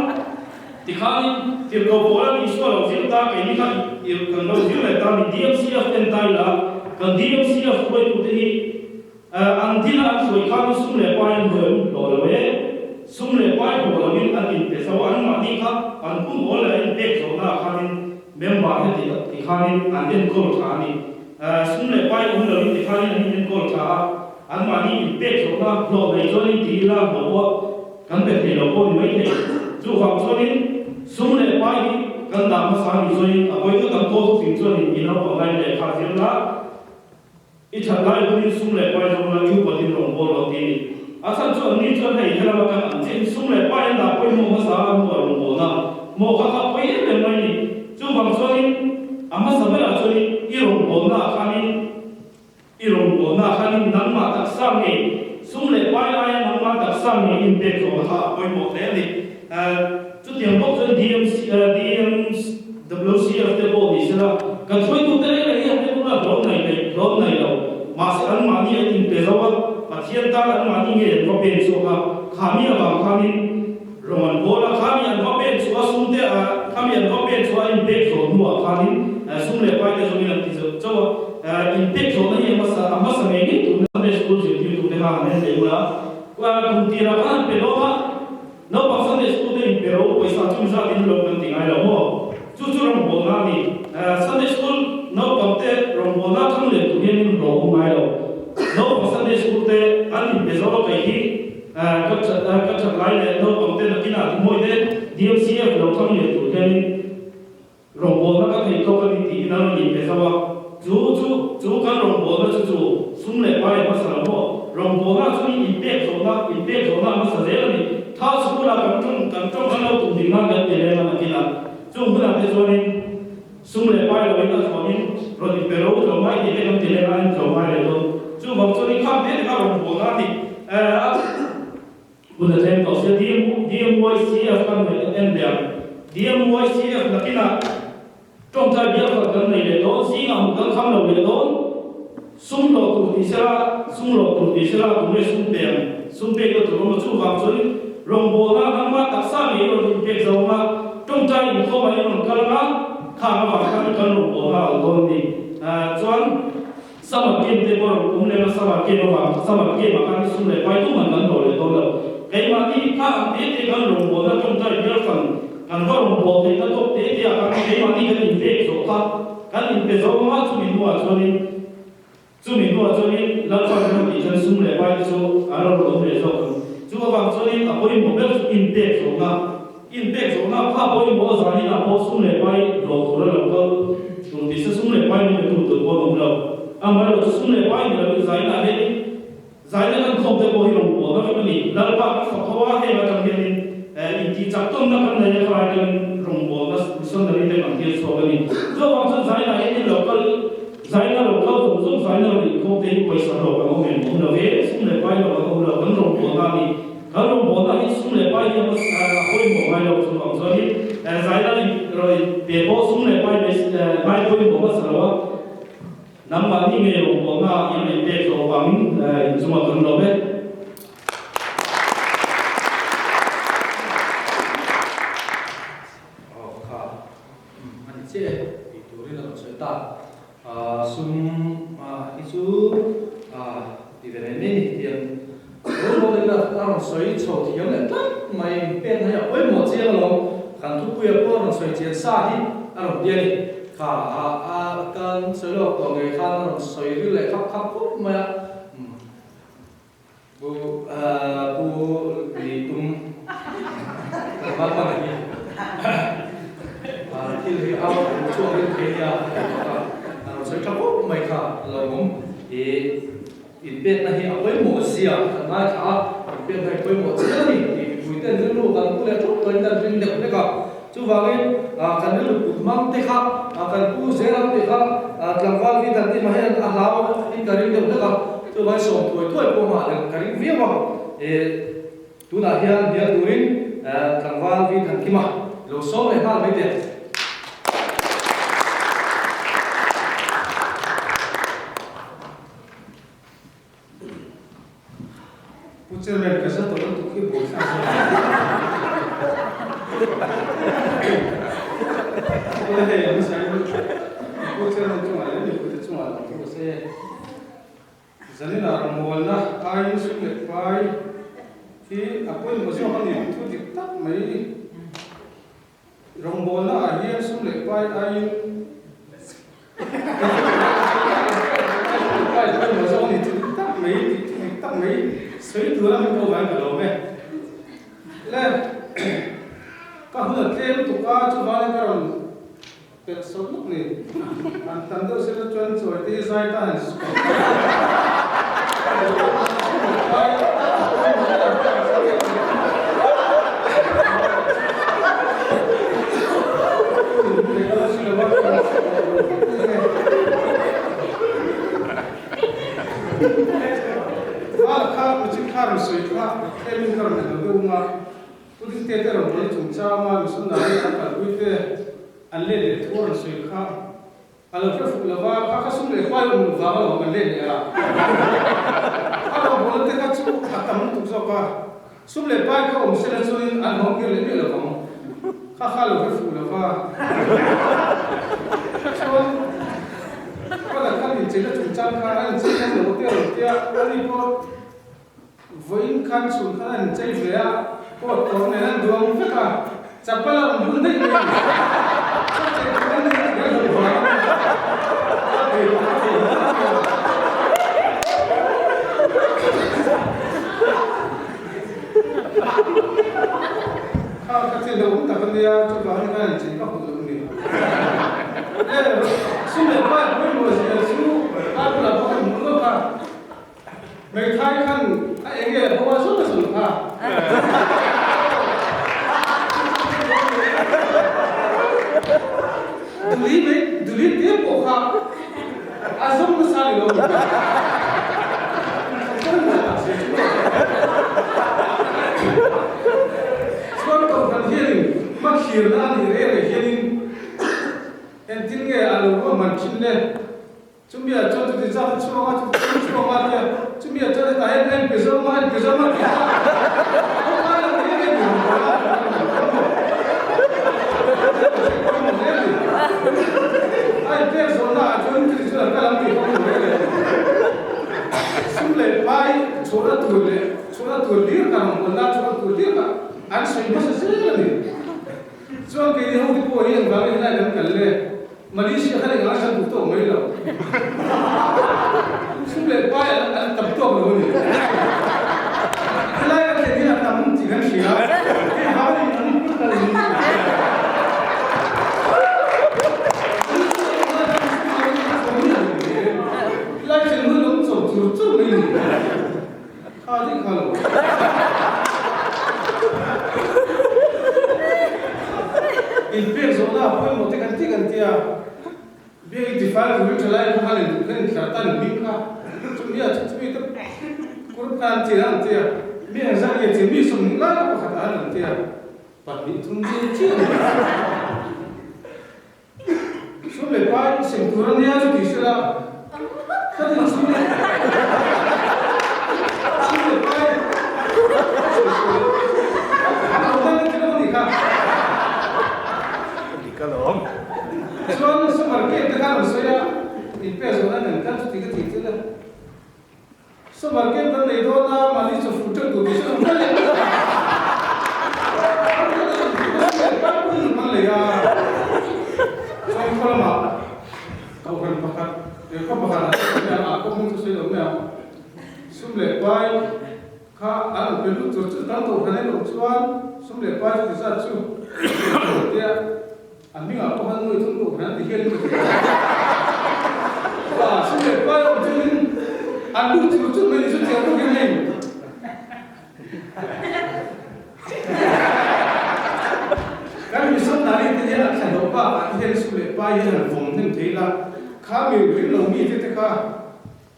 Tikhanin, tirhkoh pawl an Isua lo zir ta, keini kha i kan lo zir leh ta ni. DMCF en ta ila, kan DMCF hruaitute hi an dil a an sawi khanin sum leh pai an hlawh hlawh lo e. Sum leh pai hlawh loin an inpe zo a, anmahni kha an hun awl leh an inpek zawhnaah khanin member te ti tikhanin an enkawl tha a ni. Sum leh pai awm loin tikhanin an inenkawl tha a, anmahni inpek zawhna hlawh nei chuanin ti ila hlawh pawh Kan pe thei lo pawh ni mai thei. Chuvang chuanin sum leh pai hi kan dah hmasa a nih chuanin a pawi ngawt ang kawl thing chuanin i naupang lai lehkha zir la, i that lai hunin sum leh pai zawng la, i upatin rawngbâwl lo ti a ni. A chhan chu anni chuan hei helam atang an chiahin sum leh pai an dah pawimawh hmasa a hnuah rawngbâwlna maw kha kha pawi em em mai a ni. Chuvang chuanin a hmasa berah chuanin i rawngbâwlnaah khanin, I rawngbawlnaah khanin nangmah taksa ngei, sum leh pai aia nangmah taksa ngei inpek zawhna kha a pawimawh hle a ni. Chutiang bawk chuan DMC, DMWCF te pawh ni sela, kan hruaitute reng reng hi an en ula hlawm nei nei, hlawm nei lo. Mahse anmahni an inpe zo a, Pathian tan anmahni ngei an va pen chhuak a, khami avang khanin Rawng an bawl a, khami an va pen chhuah a, sum te a, khami an va pen chhuah a inpek zawh hnuah khanin sum leh pai te zawngin an ti zeuh chauh a, inpek zawhna hi a hmasa a hmasa ngei ngei tur Sunday School zirtirtu te kha han en leh ula, kum tirah khan an pe dawn a, naupang Sunday School te inpe ro pawisa chu. chumi zat in lawm kan ti ngai lo maw? Chu chu rawngbawlna a ni. Sunday School naupangte rawngbawlna thang leh tur hian in hlawh awm ngai lo. Naupang Sunday School te an inpe zo a kei hi ka ka that lai leh naupangte nakinah ti mawi te DMCF lo thang leh tur hianin Rawngbawlna ka thei tawk a ni tiin a rawn inpe zauh a, chu chu chu kan rawngbawlna chu chu sum leh pai a hmasa lo maw? Rawngbawlna chu ni inpek zawhna, inpek zawhna a hmasa zel a ni. Thau sikula kan tawng kan tawng an lo tum ding nan kan ti leng a nakinah chung hunah te chuanin sum leh pai loin a thlawnin rawn inpe ro tlawmngai tih te kan ti leng a, a intlawmngai leh dawn. Chuvang chuanin khang te te kha rawngbawlna a ni. Hun a tlem tawh sia DMYCF kan ngaih en leh ang. DMYCF nakinah tawngtai bial khat kan nei leh dawn, zingah hmu kan kham lo leh dawn. Sum hlawh tur ti sela, sum hlawh tur ti sela tunge sum pe ang, sum pek na tur awm a chuvang chuanin rawngbawlna nangmah taksa ngei rawn inpek zo anga tawngtai inkhawmah i rawn kal anga khang avang khan kan rawngbawlna a awm dawn a ni. Chuan. Summer camp te pawh rawn kum lem a, summer camp avang summer camp ah khan sum leh pai tum an kan hlawh leh dawn lo. Keimahni kha ang te te kan rawngbawlna tawngtai bial fan kan va rawngbâwl theihna tawk te te ah khan keimahni kan inpek zawh kha kan inpe zo anga chumi hnuah chuanin chumi hnuah chuanin Lalpa rinawm tih chuan sum leh pai te chu an rawn awm leh zawk ang. Chu avang chuanin a pawimawh ber chu inpek zawhna Inpek zawhna kha pawimawh a zanin ah pawh sum leh pai hlawh tur a lo kal tur tih se sum leh pai min pe tu tur pawh an awm lo. Amaherawhchu chu sum leh pai ni loin zainah hianin zaina kan khawm te pawh hi rawn puahna vek a ni. Lalpa kan fak ho a, heng atang hianin intihchak tawnna kan nei a, khalai kan rawngbawlna missionary te kan tir chhuak a ni. Chuvang chuan zainah hianin lo kal zaina lo kal zawng zawng zaina rawn inkhawm te hi pawisa hlawh kan awm em? Awm lo ve, sum leh pai hlawh kan awm lo, kan rawngbawlna a ni. Kan rawngbawlna hi sum leh pai hi a pawimawh ngai lo chuvang chuanin zaina in pe pawh sum leh pai ngai pawimawh hmasa lo a, nangmahni nge rawngbawlna in rawn pek zawh vangin inchungah kan lawm e. Aw kha a ni chiah e tih turin a rawn sawi ta. Sum hi chu ti ve mai mai ni tiang rawlbawl ila a rawn sawi chho thiam leh tlat mai pen hi a pawimawh chiang alawm kan thupuia pawh a rawn sawi chian sa hi a rawn ti a ni kha a kan sawi lawk tawh ngei khan a rawn sawi ril leh khap khap khawp mai a. Pu Pu Litum Lalmalmana hi thil hi a chhuak rin thei nia a rawn sawi tha khawp mai kha a lo awm. I inpekna hi a pawimawh zia kan ngaithla a, inpekna hi pawimawh chiang a ni tih mipuiten rilru kan pu leh thup tawhin kan ring deuh hlek a. Chuvangin kan rilru put mang te kha kan pu zel ang tih kha tlangval vi dan tih mah hian a hlau in ka ring deuh hlek a, chuvangin sawm thuai thuai pawh mah leh ka ring viau a. Tunah hian hnial turin tlangval vi than kim a lo sawm leh nghal mai teh. Pu Chairman, ka hre tawh lutuk hi buai thlak zawk ang. Awle hei a hmasa in Pu Chairman chungah leh mipuite chungah lo thu se. Zanina rawngbawlna aiin sum leh pai hi a pawimawh zawk a ni tih thu dik tak mai. Rawngbawlna ah hian sum leh pai aiin pai pawimawh zawk a ni tih dik tak mai tih thu dik tak mai sawi tur a min ko vang ka lawm e. Le ka hun a tlem lutuk a chuvangin ka rawn pelh sawt lawk ni. An tam deuh sela chuan chawi te hi zai tan an sual. Val kha michin kha rawn sawi kha tlemin ka rawn en lo deuh anga Putin te te rawn bawlna chungchanga missionary an kalpui te an let leh thu a rawn sawi kha a lo hre fuh lova, kha kha sum leh pai awm loh vang a lo an let leh a. A rawngbawlna te kha chu a tam lutuk zawk a, sum leh pai kha awm sela chuanin an hawng kir leh miah lovang. Kha kha a lo hre fuh lova. Chuan Pala khan incheina chungchang kha a inchei ngam lo te a rawn tia, ani pawh Vawiin khan chhun khan an inchei ve a, coat kawr nen an duang vek a. Chapal a rawn bun daih mai a ni. Chapal a rawn bun daih mai a ni. Kha kha chi lo awm tak a nia, chuvangin khan in chei vak duh lo a ni. E, sum leh pai pawimawh zia chu Bible ah pawh kan hmu nual kha. Hmeithai khan a eng nge ho a zawt a zawt kha. Duli mai duli te pawh kha a zawng nasa ni lo ni. Chuan kohhran hianin hmathlir na a nih reng reng hianin engtin nge a lo ruahman thin le? Chumi ah chuan chuti zat a chhuak a, chuti zat a chhuak a tia, chumi ah chuan hetah hian en pe zawm a, en pe zawm a tih kha a ngai lo em em ang bawk a, a inpek zawhna ah chuan chuti chuan an kal ang tih kha ka hmu reng reng. Sum leh pai chhuahna tur leh chhuahna tur hlir kha rawngbawlna chhuahna tur hlir kha an sawi hmasa zel a ni. Chuan keini ho te pawh hi engvangin helai kan kal le? Malaysia khan engah hian duh tawk mai lo. Sum leh pai an tam tawk lo a ni. Helai kan thlen hian a tam tih kan hria. Hei vangin an put kal ni. Helai thlen hun awm chawp chur chur mai ni. Kha ding kha lo. Inpek zawhna a pawimawh te kan ti kan tia, biak i tifai turin thalai kha khan in kan intlar tan in hming kha chumi a chumi te kur khan an tia an tia, mi engzah nge tia mi sawmhnih lai ka pakhat ah an tia, pahnih thum chiah chiah a ni. Sum leh pai sem tur a nia chu tih hrilh a, ka din chu sum leh pai sem tur an awm dan a ti lo a nih kha. Dik alawm. Chuan summer camp te khan an sawi a, in pek zawh nan kan kal chu tih ka tih thil a. Summer camp kan nei dawn a, mahni chaw fur teuh tur tih chu an hman leh an lei a, chuan khaw lamah kohhran pakhat leh khaw pakhat ah chuan mai ang, ah pawh hming chu sawi lo mai ang, sum leh pai kha an rawn pe lut tur chu tam kohhran en awm chuan sum leh pai chu ti zat chu tia A hmingah pawh khan nuai thum kohhran an ti hial in ka ti a. Sum leh pai awm chuan in an lut chur chur mai ni chu chiang bawk in hei. Kan missionary te hian an thla hlauh bakah te hian sum leh pai hi han vawm hnem thei ila, kha mi ring lo mi te te kha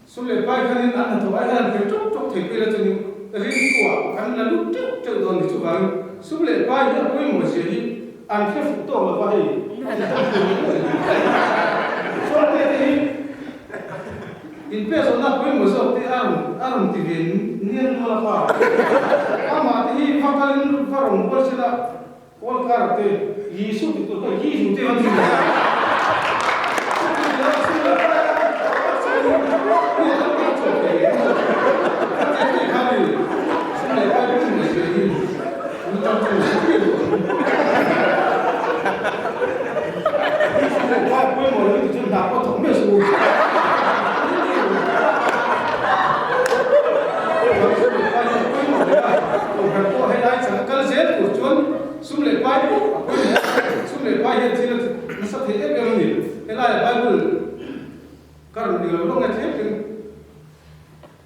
sum leh pai khan in an hnathawh ai hian an pe tawk tawk thei pui ila chuan in ringtu ah kan la lut teuh teuh dawn ni chuvangin sum leh pai hi a pawimawh zia hi An hre fuh tawk lo va hei Sawlte te hi inpehzawhna pawimawh zawk te a rawn a rawn ti ve nial nual a fa. Amah te hi va kalin va rawn bual sela kawl kar te Jisu ti tur kha Jisu te va ti ve a.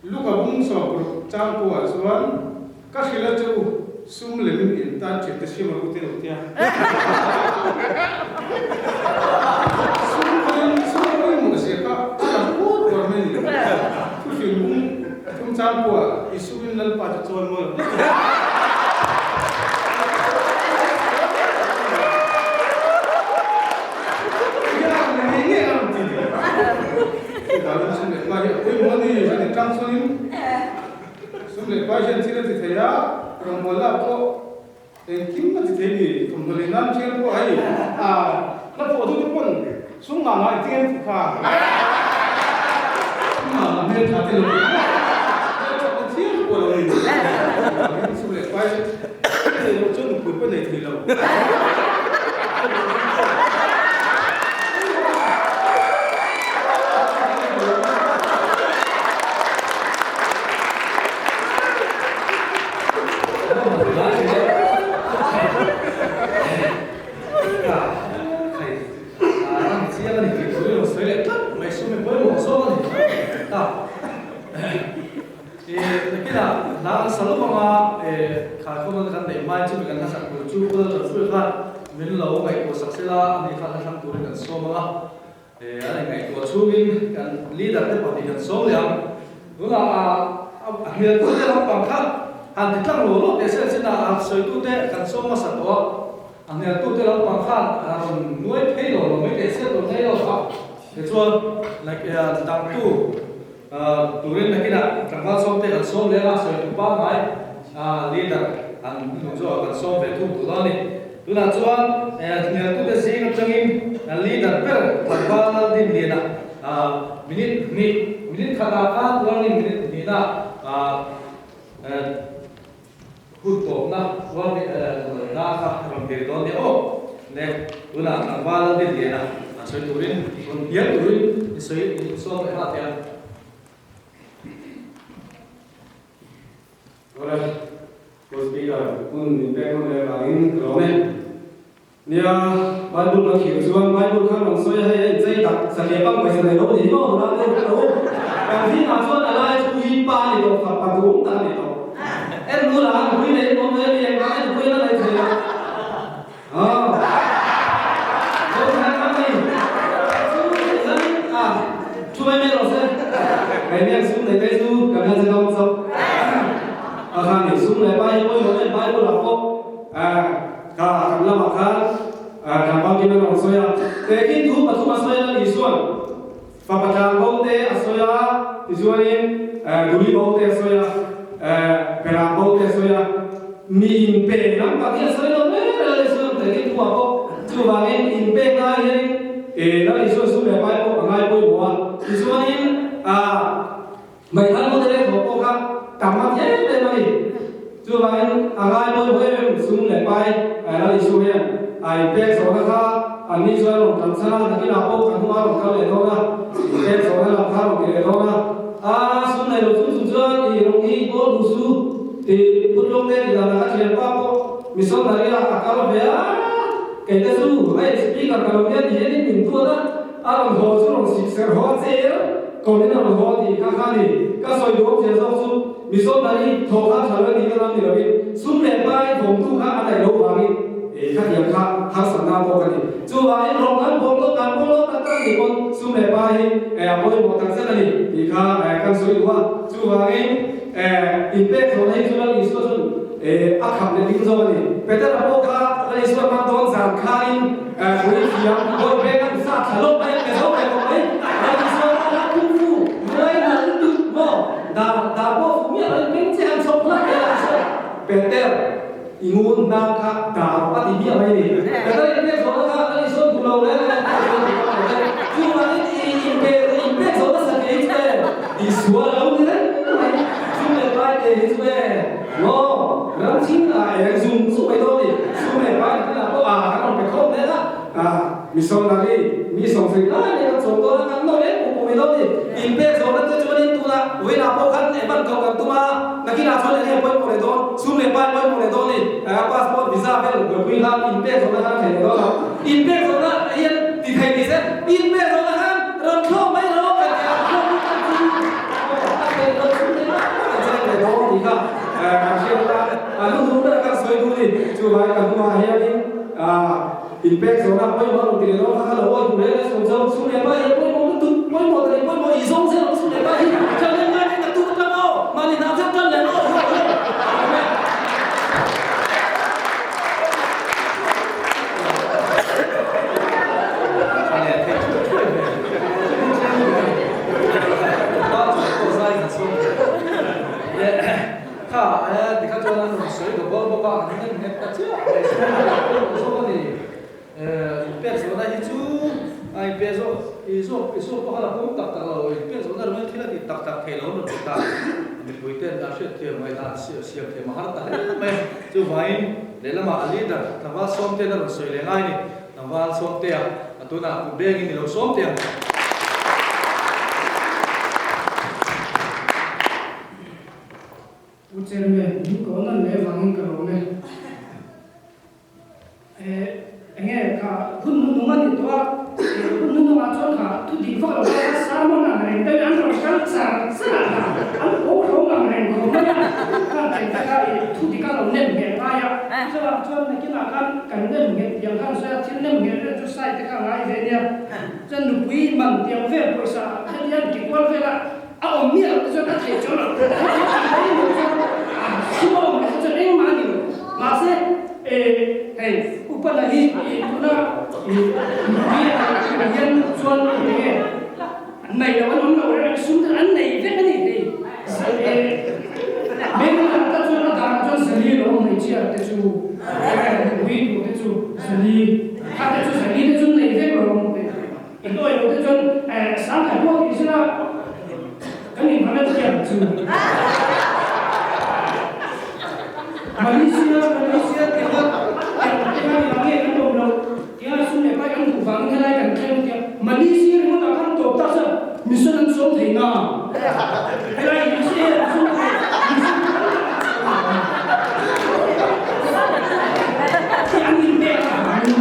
Luka bung sawmparuk chang pawhah chuan ka hrilh a che u, sum lemin in tan ṭhin te siam rawh u te lo tia. Sum pawhin sum pawimawh zia kha a lang uar uar mai a ni. Thuhrilh bung thum chang pawhah i sumin Lalpa chu chawi mawi rawh. Nge nge a rawn ti ve. Chuvangin sum leh pai hi a pawimawh a ni, a ni tang chuanin sum leh pai hian thil a ti thei a, rawngbawlna pawh engkim a ti thei a ni, thawmhnaw lei nan thial pawh hei a hla phuah tu te pawn sum ngah ngah engtin an tih kha, sum ngah ngah hmeltha te lo ti a, hmelthat na thial pawh a lo ni, chuvangin sum leh pai. Nei loh chuan nupui pawh nei thei lo. Nakinah hla an sa lo anga khaikhawm kan neih hmain chumi kan hlasak tur chu Pu Lalṭanpuia khan min lo ngaihtuah sak sela ani khan hla thlang turin kan sawm ang a, an inngaihtuah chhungin kan leader te pahnih kan sawm leh ang. Tunah a hmeltute lampang kha han ti tlang lo lo teh se chinah a sawitute kan sawm hmasa tawh a, a hmeltute lampang khan a rawn nuai phei lo lo mai teh se tur nei lo a, tichuan like dangtu Turin nakinah tlangval sawmte kan sawm leh a, sawi tu pangngai leader an hnu chu kan sawm ve thung tur a ni. Tunah chuan hnialtute zing atangin leader ber tlangval Laldinliana minute hnih, minute khatah khan warning minute hnihna hun tawpna warning na kha rawn pe dawn nia aw. Le tunah tlangval Laldinliana an sawi turin rawn hnial turin i sawi i sawm leh nghal thei a. Awle, Pu Speaker, hun min pek nawm leh vangin ka lawm e. Nia, Bible ka khir chuan Bible kha rawn sawi a, hei a inchei tak, satliah pang pawisa nei lo ni maw nula te ka lo. Kan zingah chuan a lai chu hi pa a ni tawh, fapa duhawm tak a ni tawh. En nula a nupui nei awm mai a ni, engvang a nupui la nei thei lo. Aw. Lo thlan ngam ni. Chu hian a thu mai mai rawh se. Kei miang sum nei te chu kan la che dawn chauh. A khan ni sum leh pa hi pawimawh em Bible ah pawh Ka kan lamah khan tlangval kim a rawn sawi a, tehkhin thu pathum a sawi a Lal Isua'n fapa tlangbo te a sawi a, tichuanin duli bo te a sawi a, perang bo te a sawi a, mi inpe lam tak hi a sawi lo reng reng Lal Isua'n tehkhin thu ah pawh chuvangin inpek lai hianin Lal Isua'n sum leh pai pawh a ngai pawimawh a, tichuanin Ngaihthal mawte leh thaw pawh kha tam a ti em em a ni. Chuvangin a ngai pawimawh em em sum leh pai Lal Isu hian a inpek zawhna kha an ni chuan rawn tlan chhan a, nakinah pawh kan hnungah rawn kal leh dawn a, inpek zawhna lam kha rawn ti leh dawn a. A sum nei lo chung chung chuan i rawng hi bawl duh su ti phut lawng te tih danah ka thianpa pawh missionary ah a kal ve a, kei te chu hei speaker ka lo nia ti hianin min tuat a, a rawn haw chu rawn sik ser haw a che er. Kawngin a rawn haw a tih kha kha ni. Ka sawi duhawm zia zawk chu missionary thaw kha tha lo a nih ka ram ni loin sum leh pai vawmtu kha a daih loh vangin ei kha tiang kha harsatna pawh ka ni. Chuvangin rawng kan bawm lo kan bawm lo tak tak a nih pawn sum leh pai hi a pawimawh tak zet a ni tih kha kan sawi duh a. Chuvangin inpek zawhna hi chu Lal Isua chuan a kham leh ding zawk a ni. Petera pawh kha Lal Isua hman dawn zan khanin Pui thiam bawi peng an sa thla lawk mai an pe zo ve khawp mai. Lal Isua kha la tum fu ngai nal lutuk maw? Dar dar pawh fu miah loin beng che han chhawk hlak vel ah chuan Peter i ngun hnar kha dar a ti miah mai ni. Peter in pek zawhna kha Lal Isua duh lo reng reng a Isua duh lo reng. Chuvangin i inpe inpek zawhna satliah hi chu e Isua lo ni reng mai. Sum leh pai te hi chu e Maw ram thing ah eng zum zum mai dawn ni, sum leh pai thil ah pawh ah kan rawn pe khawm mek a, ah missionary mi sawmsarih lai mai kan chawm dawn a, kan nawr em pum pum mai dawn ni, in pek zawhna te chuan in tunah vawiinah pawh khan evan koh kan tum a, nakinah chuan eng nge pawimawh leh dawn, sum leh pai pawimawh leh dawn ni, passport visa vel buaipui khan in pek zawhna khan thei leh dawn lo, in pek zawhna hian ti thei ni se, in pek zawhna khan rawn thlawk mai rawh kan ti a, thlawk hi kan chu a thei lo sum leh pai kan cheng leh dawn tih kha kan hriat ta a lu hnung ber kan sawi duh ni chuvangin ka hnungah hianin inpek zawhna pawimawh a rawn ti leh dawn kha kha lo awi duh reng reng sawm zo sum leh pai hi pawimawh lutuk pawimawh ta ni pawimawh i zawng zel ang sum leh pai hi ṭha leh ngai leh naktuk aṭang aw mahni hna cheu ṭan leh aw haw haw. Kha e tikha chuan an rawn sawi dawk bawk bawk a, an nem nghet ta chiah mai si a, a pawimawh zawk a ni. Inpek zawhna hi chu a inpek zawk i zawk i zawk pawh kha la pawm tak tak lo, inpek zawhna ringawt thil a ti tak tak thei lo an rawn ti ta. Mipui ten a hriatthiam ngaihdan siam thiam a har ta hle mai a, chuvangin. Lehlamah a leader tlangval Sawmtea'n a rawn sawi leh ngai a ni. Tlangval Sawmtea a tunah kut bengin i lo sawm teh ang. Pu Chairman, min ko nan leh vangin ka lawm e. Enge kha hun hnuhnung a ni tawh a, hun hnuhnungah chuan kha thu dik vak lo kha sermon ang reng deuhin an rawn kal char char a, kha an ho hlawm ang reng khawp mai a, kha thei te kha thu dik a lo nem ngheh ngai a, chuvang chuan nakinah khan kan nem ngheh tiang khan sawi a, thil nem ngheh reng chu sai te kha ngai ve nia, chuan nupui man tiang vel pawisa heti an ti kual vel a, a awm miah loh te chuan a theih chuan a tih mai loh chuan a sum a awm leh te chuan engmah a ni lo. Mahse hei Upana hi tuna nupui a hian chuan enge nei lo an awm lo reng sum te an nei vek a ni hei. Mengla ta chuan a danah chuan zali lo awm hmeichhia te chu nupui tur te chu zali kha te chu zali te chu nei vek lo awm. I hnuai lo te chuan sangkhat pawh tih sela kan inhman a thiam chu. Malaysia Malaysia tia tiang te khan eng nge kan awm loh tia sum leh pai kan duh vangin helai kan thleng tia Malaysia ringawt ah khan tawp tak chuan mission an sawm thei na helai USA an sawm thei mission khi an inpek avangin.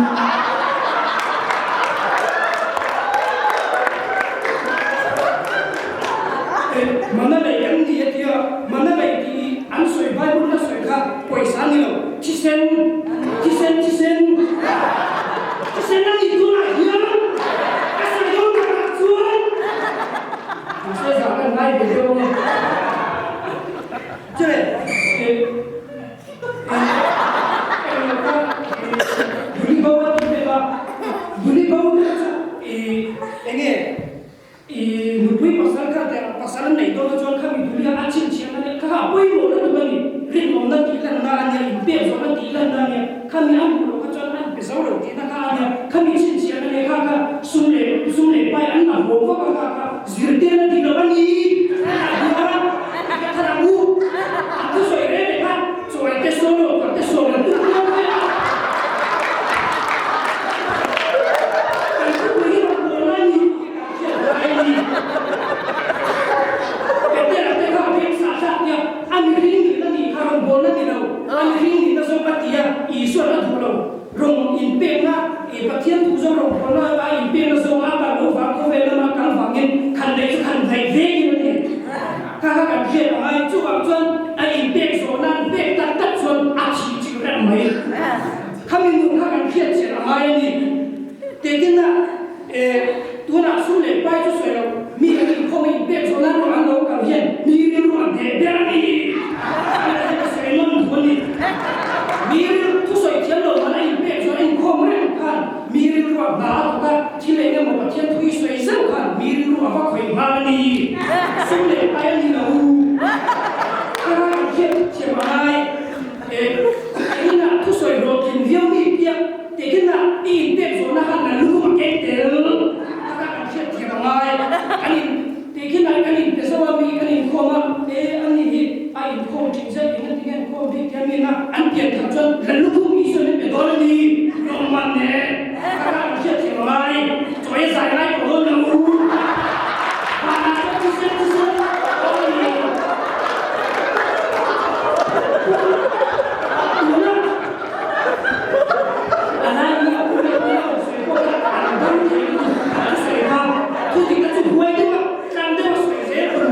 Mana lei kan ni a tia, mana lei tih hi an sawi Bible in a sawi kha pawisa a ni lo, thisen, thisen, thisen, thisen a nih tunah hian ka sawi dawn takah chuan mahse zah kan ngai ve deuh ang e. Chule, Duli bo a tih pek a, duli bo te chu i enge i nupui pasal kha te pasal an neih dawn a chuan khami duli a a chhinchhiahna nia kha kha a pawimawh lutuk a ni, rinawmna tih lanna a nia, inpek zawhna tih lanna a nia, khami a hmuh loh kha chuan an pe zo lo tihna kha a nia, khami chhinchhiahna leh kha kha sum leh sum leh pai an la haw vak a kha kha zirtirna dik lo a ni a ti a, ka thar ang u, a thusawi reng reng kha. Chawi te sawn lo kar te sawn an tum dawn ve a. Kan thupui hi rawn bawl lai ni tih kan hriat ngai a ni. Petera te kha beng sah thlak tia a mihring nihna tih kha rawn bawlna ni lo, a mihring nihna zawk a ti a, Isua'n a duh lo. Rawng inpekna, i Pathian duh zawk rawn bawlna a inpekna zawk a kal loh vang khawvel lama kal vangin khan daih chu khan daih vengin a ni. Kha kha kan hriat a ngai. Chuvang chuan a inpek zawhna an pek tak tak chuan a thih chilh reng mai. Khami nun kha kan hriat chian a ngai a ni. Tetina tunah sum leh pai chu sawi lo, mi an inkhawm a inpek zawhna erawh an lo kal hian mi rilru a hneh ber a ni. Ka sawi nawn duh a ni. Mi rilru thusawi thiam lo man a inpek zawh a inkhawm reng khan Mi rilru a hna a thawk a, thil eng emaw Pathian thu i sawi zeuh khan mi rilru a va khawih nghal a ni. Sum leh pai a ni lo. Ka rai hriat thiam a ngai. Engin ah thusawi hlawhtlin viau mi piak tekin ah i inpek zawhna khan nan lukhum a keng tel. Ka ka kan hriat thiam a ngai. Kan in tekin ah kan inpe zo a mi kan inkhawm a, e a ni hi a inkhawm thin zet eng ati nge inkhawm bik tia mi na an pian thar chuan la lukhum Isua min pe dawn a ni. Lawmman nen ka ka kan hriat thiam a ngai. Chawi a zai ngai tawh dawn lo. Vanah chuan thisen thisen dawn a ni. Tuna a lai ni a pu leh nia rawn sawi pawh kha an dam thei lutuk an sawi kha thu dik a chu huai deuh a tlang deuh a sawi zel tur.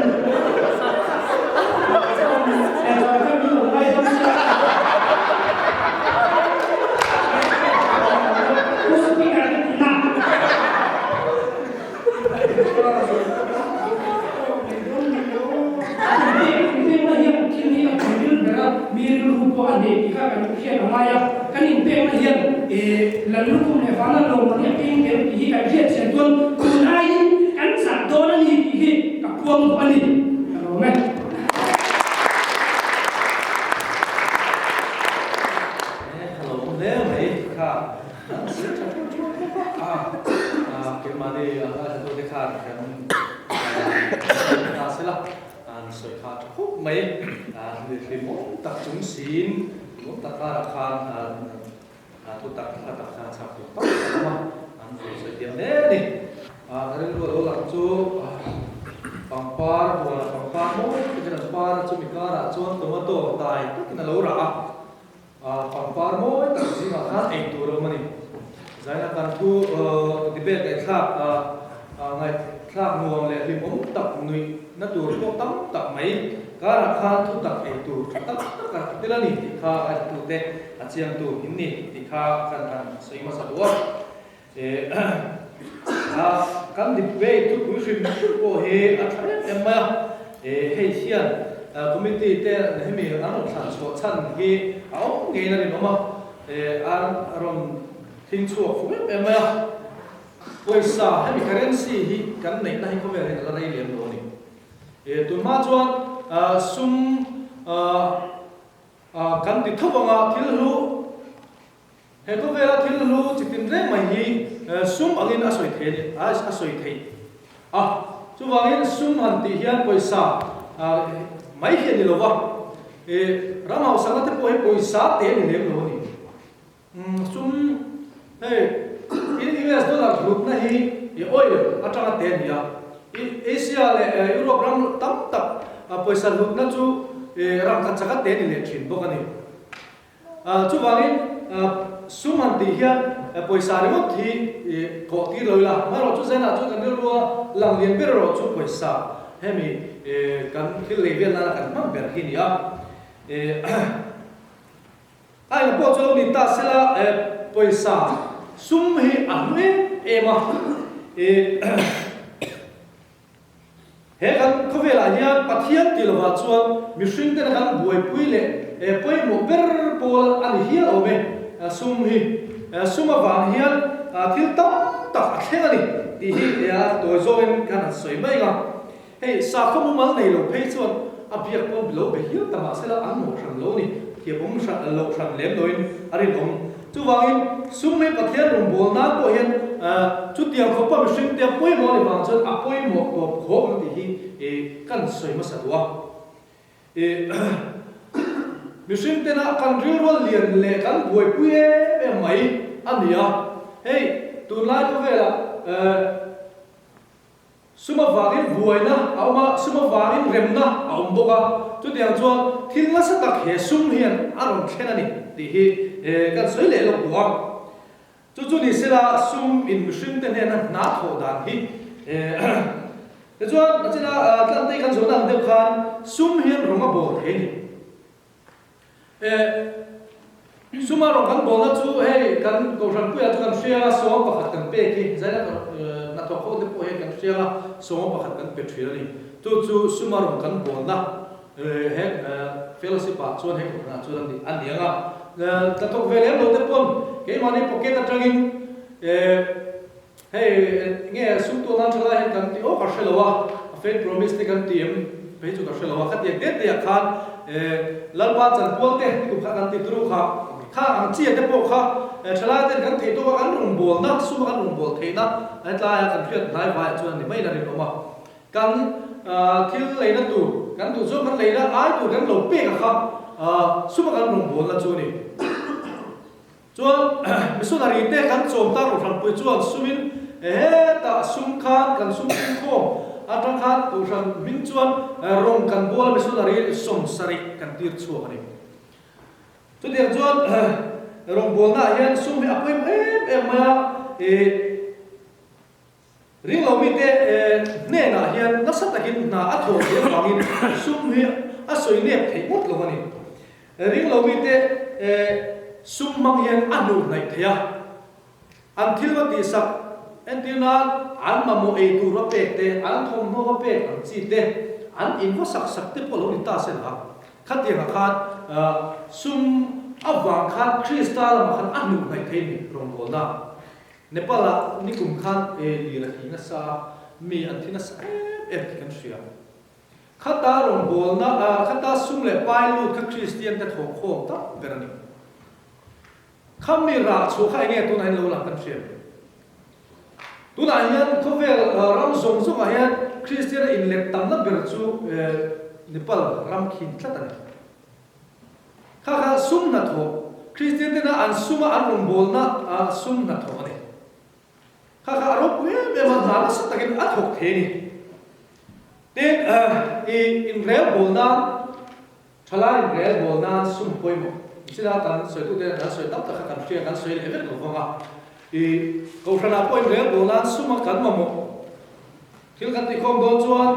Ka lo awm hle mai kha an sir tha theuh theuh bawk a, keimahni a ngaithlatute khan kan ta sela an sawi kha tha khawp mai, hlimawm tak chung siin. Lawm tak karah khan thu tak hla tak khan chhak tur tam tak awm a, an rawn sawi thiam hle a ni. Ka rilru a lo lang chu pangpar huanah pangpar mawi takin an par a, chumi karah chuan tomato tai takin a lo rah a, pangpar mawi tak zingah khan ei tur a awm a ni. Zaina kan thu debate ngaihthlak ngaihthlak nuam leh hlimawm tak nuih na tur pawh tam tak mai karah khan thu tak ei tur tha tak tak a tel a ni tih kha ngaithlatute a chiang tur in ni tih kha kan han sawi hmasa duh a. Kan debate thupui hrim hrim pawh hi a tha em em mai a, hei hian committee te hemi an rawn thlan chhuah chhan hi a awm ngeiin a rinawm a. A rawn thing chhuak fu em em mai a, pawisa hemi currency hi kan neihna hi khawvel hian a la rei lem lo a ni. Tun hma chuan sum kan ti tho anga thil hlu, he khawvela thil hlu chi tin reng mai hi sum angin a sawi thei a ni, a sawi theih a. Chuvangin sum han tih hian pawisa mai hi a ni lo va. Ram hausakna te pawh hi pawisa te a ni lem lo a ni. Sum hei US dollar hlutna hi oil atanga te a ni a. Asia leh Europe ram tam tak pawisa hlutna chu rangkhat chaka te a ni leh thin bawk a ni. Chuvangin sum han tih hian pawisa ringawt hi kawh tir lo ila, amaherawhchu Zenah chuan kan rilrua lang lian ber erawh chu pawisa hemi kan thil lei vel nana kan hmang ber hi a ni a. A eng pawh chu lo ni ta sela pawisa sum hi a hlu em em a. He kan khawvelah hian Pathian tih lovah chuan mihring tena kan buaipui leh pawimawh ber pawl a ni hial awm e. Sum hi sum avang hian thil tam tak a thleng a ni tih hi a tawi zawngin kan han sawi mai ang a. Hei sakhaw mumal nei lo phei chuan a biak pawh lo be hial ta mahsela an mawh hran lo a ni. Thiamawm hran loh hran lem loin a rinawm. Chuvangin, sum hi Pathian rawngbâwl nân pawh hian chutiang khawpa mihringte a pawimawh a ni vang chuan a pawimawh tawp khawp ang tih hi kan sawi hmasa duh a. Mihringtena kan rilrual lian leh kan buaipui em em mai a ni a. Hei, tunlai khawvelah Sum avangin buaina a awm a, sum avangin remna a awm bawk a. Chutiang chuan thil nasa tak he sum hian a rawn thlen a ni tih hi kan sawi leh lawk duh a. Chu chu ni sela sum in mihring te hnena hna thawh dan hi tichuan a china tlantei kan zawhna ang deuh khan sum hian rawng a bawl thei a ni. Suma rawng kan bawlna chu hei kan Kohhran puiah chu kan hria a, sawm pakhat kan pek hi zaina hnathawk ho te pawh hian kan hria a, sawm pakhat kan pe thin a ni. Chu chu suma rawng kan bawlna he fellowship ah chuan he Kohhranah chuan a ni a ni ang a. Hnathawk ve lem lo te pawn keimahni pocket atangin hei nge sum tuah nan thalai hian kan tih awk a hre lo a, faith promise te kan ti em phei chu ka hre lo a, khatiang te te ah khan Lalpa chanpual te ni kum kha kan ti turu kha, kha ang chi te pawh kha thalai ten kan theih tawk a kan rawngbawlna sum a kan rawngbâwl theihna hetlai a kan hriat hnai vaiah chuan a ni maiin a rinawm a, kan thil leina tur kan duh zawng kan leina ai tur kan lo pek a kha sum a kan rawngbawlna chu a ni. Chuan missionary te kan chawm tak Kohhranpui chuan sumin hetah sum khan kan sum pungkhawm atang khan Kohhran hming chuan rawng kan bual a missionary 70 kan tir chhuak a ni. Chutiang chuan rawngbawlna ah hian sum hi a pawimawh em em mai a, ih ring lo mite hnenah hian nasa takin hna a thawh theih avangin sum hi a sawi nep theih ngawt lo a ni. Ring lo mite sum hmang hian a hnuh hnaih thei a, an thil va tihsak entir nan an mamawh ei tur va pek te, an thawmhnaw va pek ang chi te, an in va sak sak te pawh lo ni ta se la, khatiangah khan sum avang khan Krista lamah khan a hnuh hnaih thei ni rawngbawlna. Nepal ah nikum khan lir a thi nasa a, mi an thi nasa em em tih kan hria. Khata rawngbawlna ah khata sum leh pai lut kha Kristian te thawhkhawm tak ber a ni. Kha mi rah chhuah kha enge tunah hian lo lang kan hria. Tunah hian khawvel ram zawng zawngah hian Kristian a inlet tamna ber chu Nepal ram khin tlat a ni. Kha kha sum hnathawh, Kristian tena an suma an rawngbawlna sum hnathawh a ni. Kha kha a ropui em em a, hna nasa takin a thawk thei a ni. Tin, i inrelbawl nan, thalai inrelbawl nan sum pawimawh. China kan sawitute kan sawi tam tak kha kan hria, kan sawi leh vek lo vang a. I Kohhranah pawh inrelbawl nan suma kan mamawh. Thil kan tihkhawm dawn chuan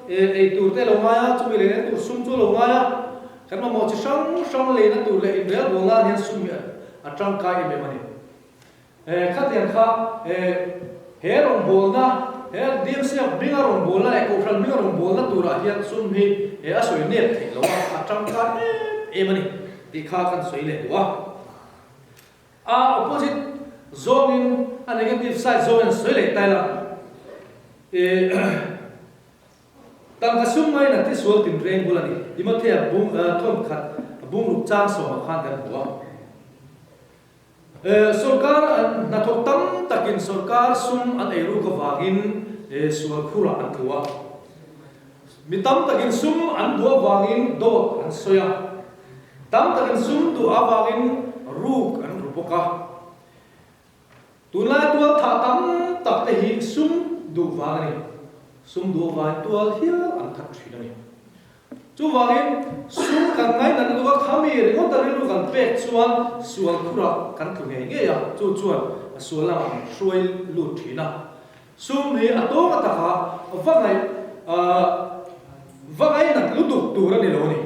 ei tur te lo ngai a, chumi leina tur sum chu a lo ngai a, kan mamawh chi hrang hrang leina tur leh inrelbawl nan hian sum hi a tangkai em em a ni. Khatiang kha he rawngbawlna, he DMCF hminga rawngbawlna leh Kohhran hminga rawngbawlna turah hian sum hi a sawi nep theih lo a, a tangkai em em a ni tih kha kan sawi leh duh a. A opposite zawngin a negative side zawngin an sawi leh tai la. E Tangka sum ngaiin a tisual tinreng bul a ni. Timothea bung thawn khat bungruk chang sawmah khan kan hmu a. E Sorkar hnathawk tam takin sorkar sum an eiruk avangin sual khurah an tlu a. Mi tam takin sum an duh avangin dawt an sawi a. Tam takin sum duh avangin ruk an ru bawk a. Tunlai tual thah tam tak te hi sum duh vang a ni. Sum duh avangin tual hial an that thin a ni. Chuvangin sum kan ngainat lutuk a, khami ringawt a rilru kan pek chuan sual khurah kan tlu ngei ngei a, chu chuan sual lamah min hruai lut thin a. Sum hi a tawng a taka va ngaih va ngainat lutuk tur a ni lo a ni.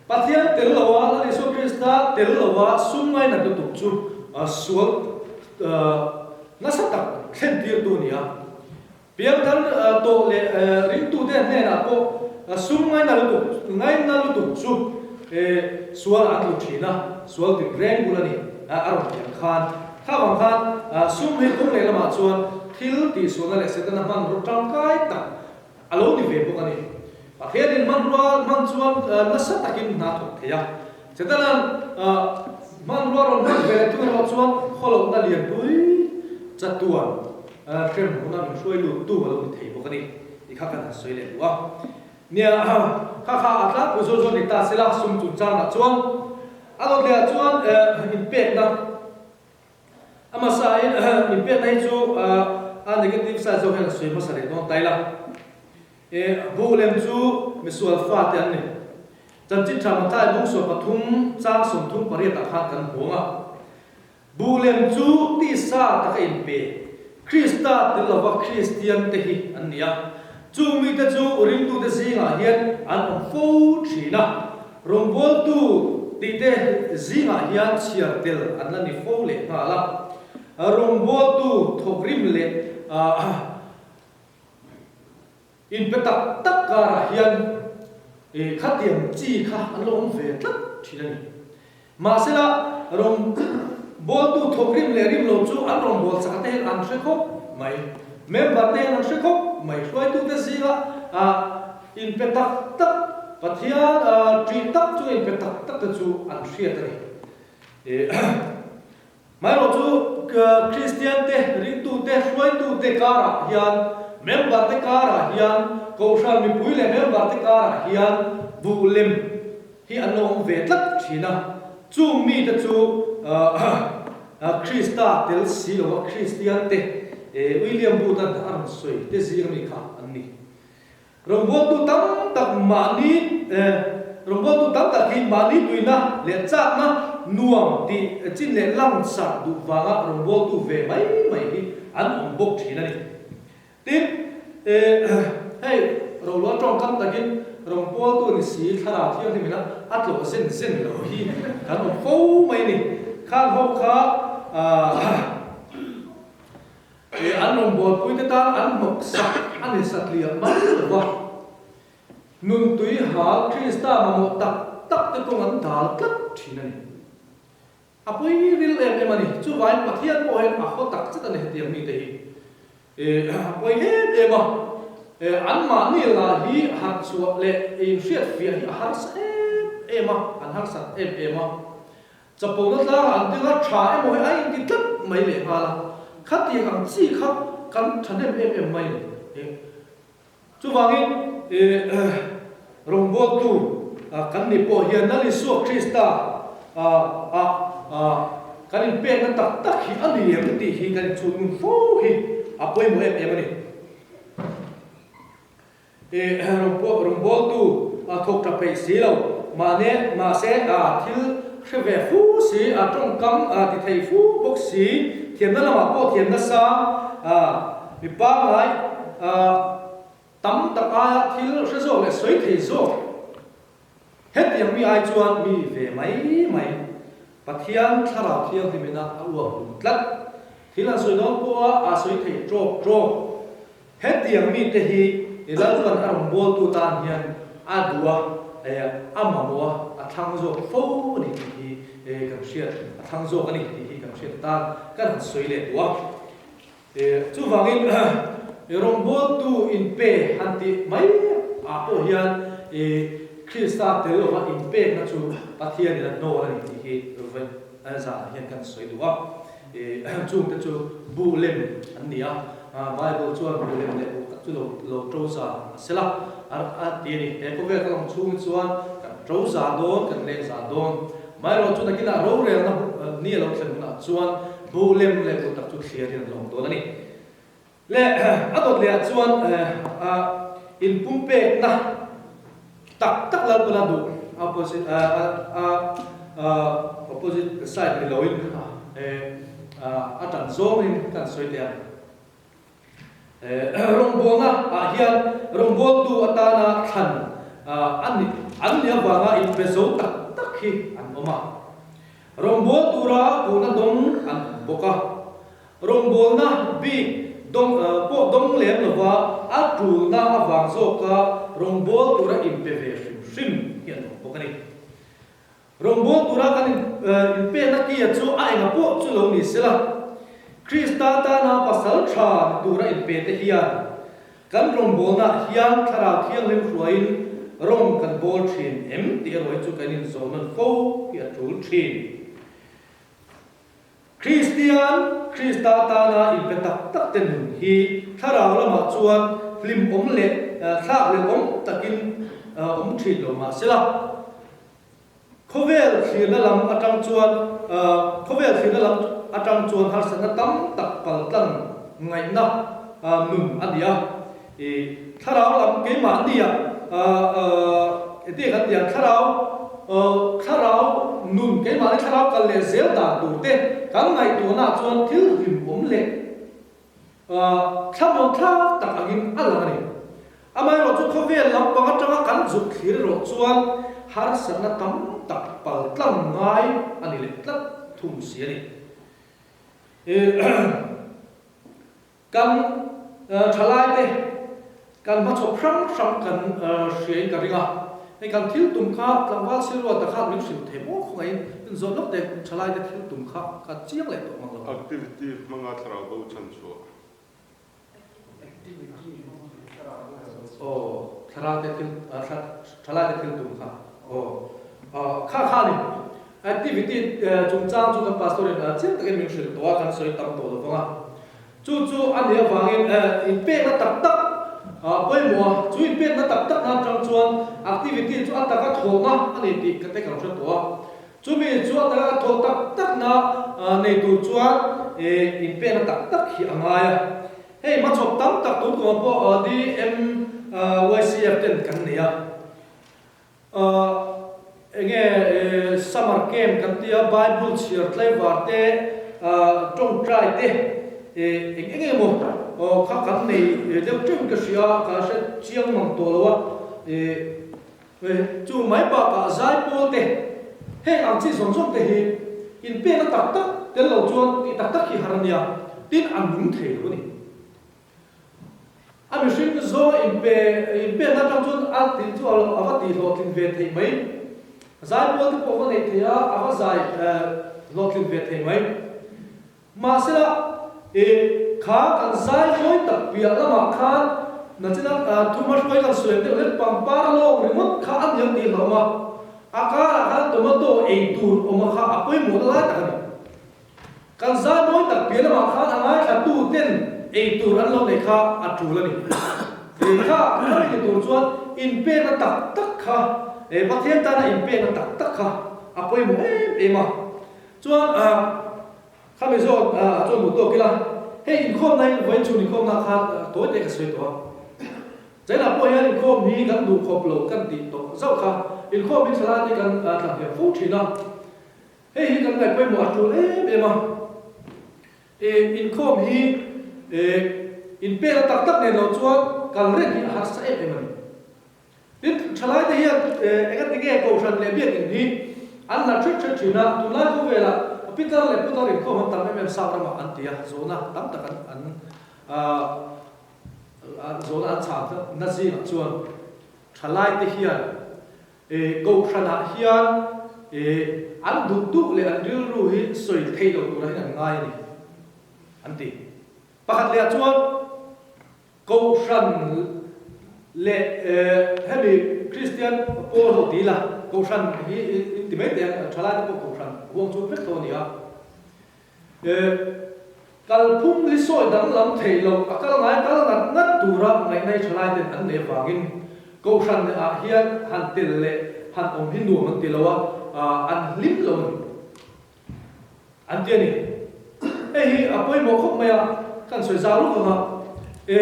Pathian tel loa Lal Isua Krista tel loa sum ngainat lutuk chu sual nasa tak thlen tirtu a ni a. Piangthar tawh leh ringtute hnenah pawh sum ngaina lutuk ngaina lutuk chu sual an tlu thin a, sual tin reng bul a ni a rawn pian khan. Kha vang khan sum hi kawng leh lamah chuan thil tihsualna leh Setana hmanraw tangkai tak a lo ni ve bawk a ni. Pathianin hmanrua hman chuan nasa takin hna thawk thei a, Setana'n hmanrua rawn hman ve leh thung erawh chuan khawlohna lianpui chatuan hrem huna min hruai luttu a lo ni thei bawk a ni tih kha kan han sawi leh duh a. Nia, kha kha a tlangpui zawl zawl ni ta sela sum chungchangah chuan a lawtliah chuan inpekna A hmasa in inpekna hi chu a negative side zawk hian a sawi hmasa leh dawn taila. Bu lem chu misual fate an ni. Chanchin tha Mathai bungsual pathum chang 38 ah khan kan hmu ang a. Bu lem chu tisa taka inpe, Krista tel lova Kristian te hi an ni a. Chung mite chu ringtute zingah hian an awm fo thin a. Rawngbawltu tihte zingah hian chhiar tel an la ni fo leh nghal a. Rawngbawltu thawkrim leh inpe tak tak karah hian khatiang chi kha an lo awm ve tlat thin a ni. Mahsela, rawngbawltu thawkrim leh rim lo chu an rawngbâwl chak te hian an hre khawp mai. Member te hian an hre khawp mai. Hruaitute zingah inpe tak tak, Pathian ṭih tak chu inpe tak tak te chu an hriat a ni. Hmaerawh chu Kristian te, ringtute, hruaitute karah hian, member te karah hian, Kohhran mipui leh member te karah hian buh lem hi an lo awm ve tlat thin a. Chung mite chu Krista tel si lova Kristian te, William Booth-a'n a rawn sawi te zing ami kha an ni. Rawngbawltu tam tak mahni Rawngbawltu tam tak hi mahni tuina leh chakna nuam tih chin leh langsar duh vanga rawngbawltu ve mai mai hi an awm bawk thin a ni. Tin, hei Rohlua tawngkam takin rawngbawltu ni si thlarau thianghlim ina a tlawh zen zen lo hi kan awm fo mai a ni. Khang ho kha He an rawngbawlpuite tan an hnawk sak a ni satliah mai lo va, nun tui hal Krista mamawh tak tak te kawng an dal tlat thin a ni. A pawi ril em em a ni. Chuvangin Pathian pawh hian a haw tak zet a ni hetiang mite hi. A pawi em em a, anmahni lah hi harh chhuah leh inhriatfiah hi a harsa em em a, an harsat em em a. Chapona tlangah an ding a, tha emaw hi a inti tlat mai leh nghal a, khatiang ang chi kha kan thahnem em em mai ni. Chuvangin rawngbawltu kan ni pawh hian Lal Isua Krista. A kan inpekna tak tak hi a ni em tih hi kan inchhut ngun fo hi a pawimawh em em a ni. Rawngbawltu thawk tha peih si lo, mahne mahse thil hre ve fu si, a tawngkam ti thei fu bawk si, thiamna lamah pawh thiam nasa mi pangngai tam tak aia thil hre zawk leh sawi thei zawk. Hetiang mi ai chuan mi ve mai mai Pathian thlarau thianghlim ina a uap lung tlat. Thil an sawi dawn pawha a sawi thei tawk tawk. Hetiang mite hi i Lalpan a rawn bawltu tan hian a duh a, a mamawh a, a thlang zawk fo a ni tih hi kan hriat, a thlang zawk a ni tih hi kan hriat atan kan han sawi leh duh a. Chuvangin rawngbawltu inpe han tih mai ah pawh hian Krista tel lova inpekna chu Pathianin a hnawl a ni tih hi vawi zanah hian kan sawi duh a. Chungte chu buh lem an ni a, Bible chuan buh lem leh buh tak chu lo lo to za a sel a, a ti a ni. He khawvel ka awm chhungin chuan kan to za dawn, kan leng za dawn. Amaherawhchu nakinah rorelna ni a lo thlen hunah chuan buh lem leh buh tak chu thliarin an lo awm dawn a ni. Le a dawt lehah chuan inpumpekna tak tak Lalpana duh opposite opposite side ni loin a tan zawngin kan sawi teh ang. Rawngbawlna ah hian rawngbawltu atana thlan an nih an nih avanga inpe zo tak tak hi an awm a. Rawngbâwl tura puhna dawng an awm bawk a. Rawngbâwlna bik dawng pawh dawng lem lova a ṭulna avang zawka rawngbâwl tura inpe ve hrim hrim hi an awm bawk a ni. Rawngbâwl tura kan inpekna kia chu a enga pawh chu lo ni sela, Krista tana pasal ṭha ni tura inpe te hian Kan rawngbawlnaah hian Thlarau Thianghlim hruaiin rawng kan bawl thin em tih erawh hi chu kan inzawh nawn fo hi a tul thin. Kristian, Krista tana inpe tak tak te nun hi Thlarau lamah chuan hlimawm leh thlak leh awm takin awm thin lo mahsela, Khawvel thlirna lam atang chuan Khawvel thlirna lam atang chuan harsatna tam tak paltlang ngaihna nun a ni a. I thlarau lam keimah nia engtin kan ti ang thlarau thlarau nun keimahni thlarau kal leh zel dan tur te kan ngaihtuahnaah chuan thil hlimawm leh Thlamuan thlak tak angin a lang a ni. Amaherawh chu khawvel lampang atanga kan zuk thlir erawh chuan harsatna tam tak pal tlang ngai a ni leh tlat thung si a ni. Kan thalaite kan hmachhawp hrang hrang kan hriain ka ring a, hei kan thil tum kha tlangval silruata khan min hrilh thei maw khawngaihin min zawh lawk teh thalaite thil tum kha ka chiang leh tawh mang lo. Activity hmanga thlarau bo chhan chhuah. Aw thlarau te thil thalaite thil tum kha aw kha kha a ni. Activity chungchang chu kan pastor in chiang takin min hrilh tawh a kan sawi tam tawh lovang a. Chu chu a nih avangin inpekna tak tak a pawimawh a, chu inpekna tak takna atang chuan activity chu a taka thawhna a ni tih ka te kan hre tawh a. Chumi chu a taka thawh tak takna nei tur chuan inpekna tak tak hi a ngai a. Hei hmachhawp tam tak tun kumah pawh DMYCF ten kan nei a. Enge summer camp kan tia Bible chhiar tlaivar te tawngtai te eng eng emaw kha kan nei deuh teuh in ka hria ka hre chiang mang tawh lo a chu mai bakah zaipawl te heng ang chi zawng zawng te hi inpekna tak tak tel lo chuan tih tak tak hi har a nia tin a nung thei lo a ni. A mihring zawnga inpe inpekna atang chuan a tih chu a va tih hlawhtlin ve theih mai. Zaipawl te pawh a va neih theih a, a va zai hlawhtlin ve theih mai. Mahsela i kha kan zai mawi tak piah lamah khan nachina thuma hruai kan sawi deuh hlek pangpar lawng ringawt kha a niang tih hlauhawm a. A karah khan tomato ei tur awm a kha a pawimawhna lai tak a ni. Kan zai mawi tak piah lamah khan a ngaithla tu ten ei tur an lo nei kha a tul a ni. Ei kha a ni tur chuan inpekna tak tak kha, Pathian tana inpekna tak tak kha a pawimawh em em a. Chuan khami zawt chuan duh tawk ila, hei inkhawmna hi vawiin chhun inkhawmna khan tawi te ka sawi tawh a. China pawh hian inkhawm hi kan duh khawp lo kan tih tawh zauh kha, inkhawm hi thalai te kan tlanghliam fo thin a. Hei hi kan ngaih pawimawh a tul em em a. Inkhawm hi inpekna tak tak nen lo chuan kal reng hi a harsa em em a ni. Tin, thalaite hian engati nge Kohhran leh Biakinn hi an la thret thret thin a, tunlai khawvelah Pitar leh Putar inkhawm an tam em em South ramah an ti a, zawhna tam tak an an zawhna an chhang na zingah chuan thalaite hian Kohhranah hian an duh duh leh an rilru hi sawi theih loh turah hian an ngai a ni an ti. Pakhat lehah chuan Kohhran leh hemi Kristian pawl ho ti ila, Kohhran hi in ti mai teh ang, thalai te pawh Kohhran huang chhung vek tho a ni a. Kalphung hi sawi danglam thei lo, a kal ngai kal ngat ngat tura ngaihna hi thalai ten an nei avangin Kohhran ah hian han tel leh han awm hi nuam an ti lo a, an hlim lo a ni. An ti a ni. Hei hi a pawimawh khawp mai a, kan sawi zau lawk ang a. E,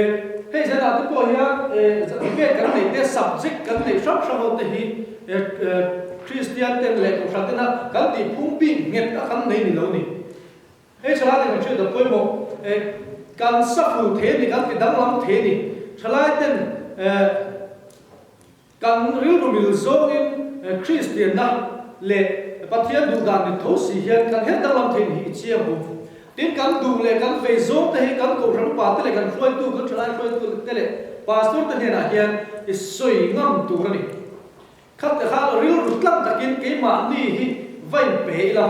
hei zanah te pawh hian e, debate kan neih te, subject kan neih hrang hrang ho te hi e, Kristian ten leh Kohhran tena kan tih phung bik nghet a kan nei ni lo ni. Hei thalai ten kan hriat a pawimawh, e, kan safu thei a ni, kan ti danglam thei a ni. Thalai ten e, Kan rilru mil zawngin Kristianna leh Pathian duh dan ni tho si hian kan her danglam theih ni hi i chiang u. Tin, kan duh leh kan vei zawng te hi kan kohhran upa te leh kan hruaitu, kan thalai hruaitu te leh pastor te hnenah hian i sawi ngam tur a ni. Khat te khan rilru tlang takin keimahni hi va inpe ila,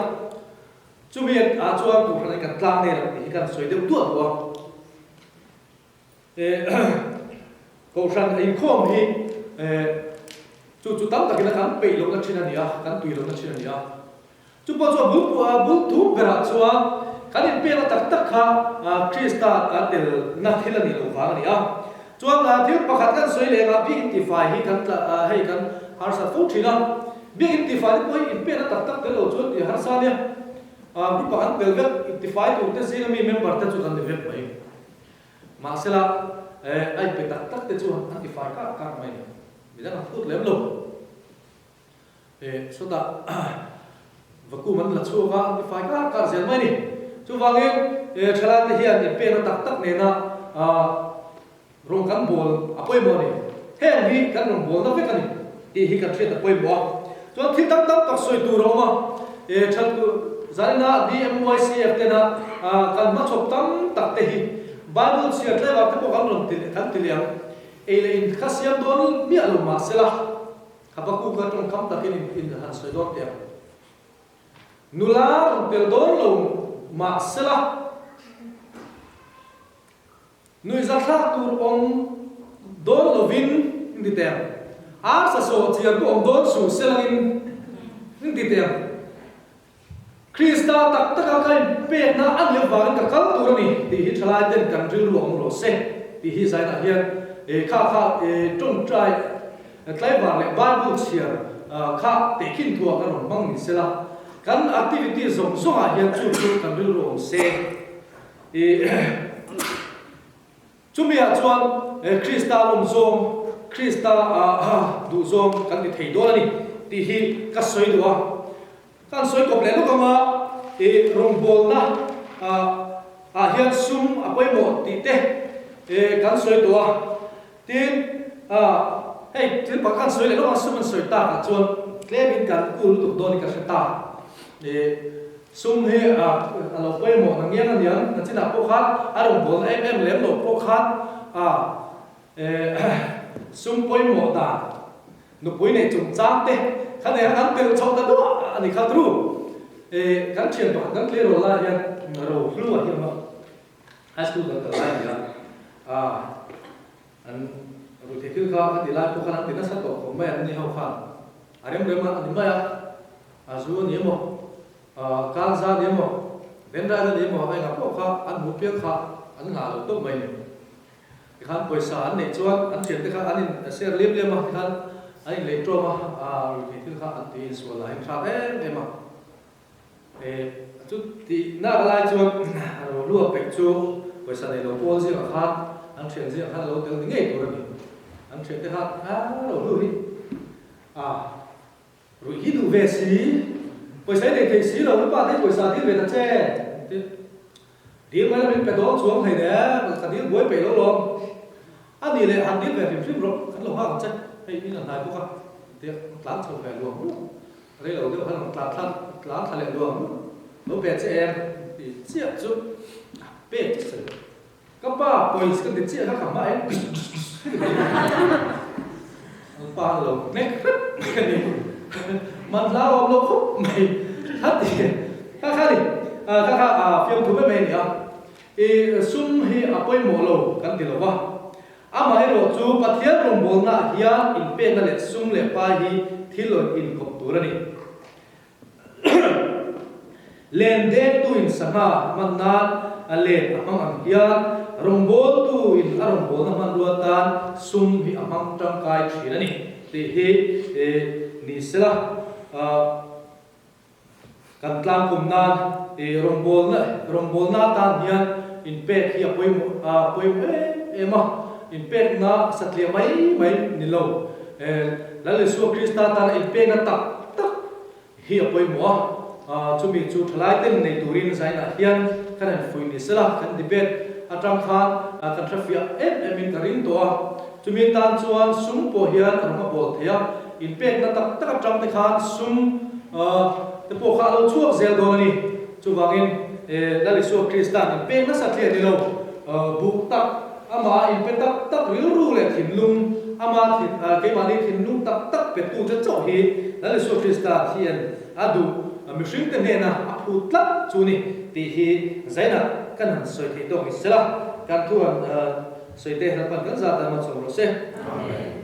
chumi ah chuan kohhran in kan tlang nen ang tih hi kan sawi deuh duah duah a. Kohhran inkhawm hi chu chu tam takin a kan peih lohna thin a ni a, kan tui lohna thin a ni a. Chu pawh chuan bul bul thum berah chuan kan inpekna tak tak kha Krista a telna thil a nih loh vang a ni a. Chuan thil pakhat kan sawi leh engah biak intifai hi kan tla hei kan harsat fo thin a. Biak intifai te pawh hi inpekna tak tak tel lo chuan tih harsa nia. Group ah kan tel vek intifai tur te zinga mi member te chu kan ni vek mai. Mahsela, a inpe tak tak te chuan an tifai kar kar mai ni. Midang an phut lem lo. Sawtah vacuum an la chhuak a, an tifai kar kar zel mai ni. Chuvangin, thalai te hian inpekna tak tak nena rawng kan bawl a pawimawh a ni. Heng hi kan rawn bawlna vek a ni tih hi kan hriat a pawimawh a. Chuan thil tam tam tak sawi tur a awm a, Zanina BMYCF tena kan hmachhawp tam tak te hi Bible chhiar tlem ah te pawh kan rawn ti kan ti leh ang. Ei leh in kha siam dawn miah lo mah sela, Habakkuk-a tawngkam takin in in han sawi dawn teh ang. Nula rawn tel dawn lo mah sela, Nuihzathlak tur awm dawn lovin in ti teh ang. Arsa sawh chiar pawh awm dawn suh selangin in ti teh ang. Krista tak taka ka inpekna a nih avangin ka kal tur a ni tih hi thalai ten kan rilru a awm rawh se tih hi zainah hian kha kha tawngtai tlaivar leh Bible chhiar kha tehkhin thuah kan rawn hmang ni sela kan activity zawng zawngah hian chu chu kan rilru awm se. I Chumi-ah chuan Krista lawm zawng, Krista duh zawng kan ti thei dawn a ni tih hi ka sawi duh a. Kan sawi kawp leh lawk ang a, i rawngbawlna ah hian sum a pawimawh tih te kan sawi tawh a. Tin, hei thil pakhat kan sawi leh lawk ang, sum an sawi takah chuan tlemin kan kul lutuk dawnin ka hre ta. Sum hi a lo pawimawh na ngiang a niang, na chinah pawh khan a rawn bawlna em em lem lo pawh khan sum pawimawh dan nupui neih chungchang te kha nei an tel chhoh ta duah a ni kha tru. Kan thian pakhat kan tleirawl lai hian rohlu a hi awm a, high school kan kal lai a ni a, an ruihtheih thil kha a ti lai pawh khan an ti nasa tawh khawp mai an ni ho khan a rem rem a ni mai a. A zu a ni emaw, kanza a ni emaw, venrai a ni emaw, a engah pawh kha an hmuh piang kha an ngah lo tawp mai ni. Tikhan pawisa an neih chuan an thiante kha an in share liam liam a, tikhan An inlei ṭawm a, ruihtheih thil kha an tui insual lah in hrâk em em a. Chu tih nak lai chuan Rohlua pek chu pawisa nei lo pawl zingah khan an ṭhian zingah khan a lo tel ni ngei tur a ni. An ṭhiante khan a Rohlu hi a ruih hi duh ve si, pawisa i nei thei si lo, i pa te hi pawisa a dil ve ta che an ti. Dil mai la min pe dawn chuang hlei nen ka dil buai peih lo lawm. A nih leh han dil ve hrim hrim rawh, kan lo nghak ang che, hei in a hnai bawk a tia an tlan chho ve luang luang. Rei lo deuh khan an tlan thla tlan thla leh luang luang. Lo pe che em ti chiah chu a pek che sawi. Ka pa pawisa ka ti chiah kha ka hma em an pa an lo hnek hrep mai a ni. Man hla awm lo khawp mai kha ti kha kha ni kha kha fiamthu mai mai a ni a. I sum hi a pawimawh lo kan ti lo va, amaherawh chu Pathian rawngbawlnaah hian inpekna leh sum leh pai hi thil rawn inkawp tur a ni. Len dengtuin sangha hman nan a len a hmang ang hian rawngbawltuin a rawngbawlna hmanrua tan sum hi a hmang tangkai thin a ni tih hi ni sela. Kan tlangkum nan i rawngbawlna rawngbawlna atan hian inpek hi a pawimawh a pawimawh em em a, inpekna satliah mai mai ni lo. Lal Isua Krista tana inpekna tak tak hi a pawimawh a, chumi chu thalai ten nei turin zainah hian kan han fuih ni sela, kan debate atang khan kan hrefiah em em in ka ring tawh a, chumi tan chuan sum pawh hian a rawng a bawl thei a, Inpekna tak tak atang te khan sum te pawh kha a lo chhuak zel dawn a ni. Chuvangin Lal Isua Krista'n inpek nasa tliah ni lo, buk tak, amah inpe tak tak rilru leh thinlung, ama thin keimahni thinlung tak tak petute chauh hi Lal Isua Krista hian a duh mihringte hnena a phut tlat chu ni tih hi zainah kan han sawi thei tawk ni sela, kan thu han sawi te hrapan kan zat dan a chawm rawh se. Amen.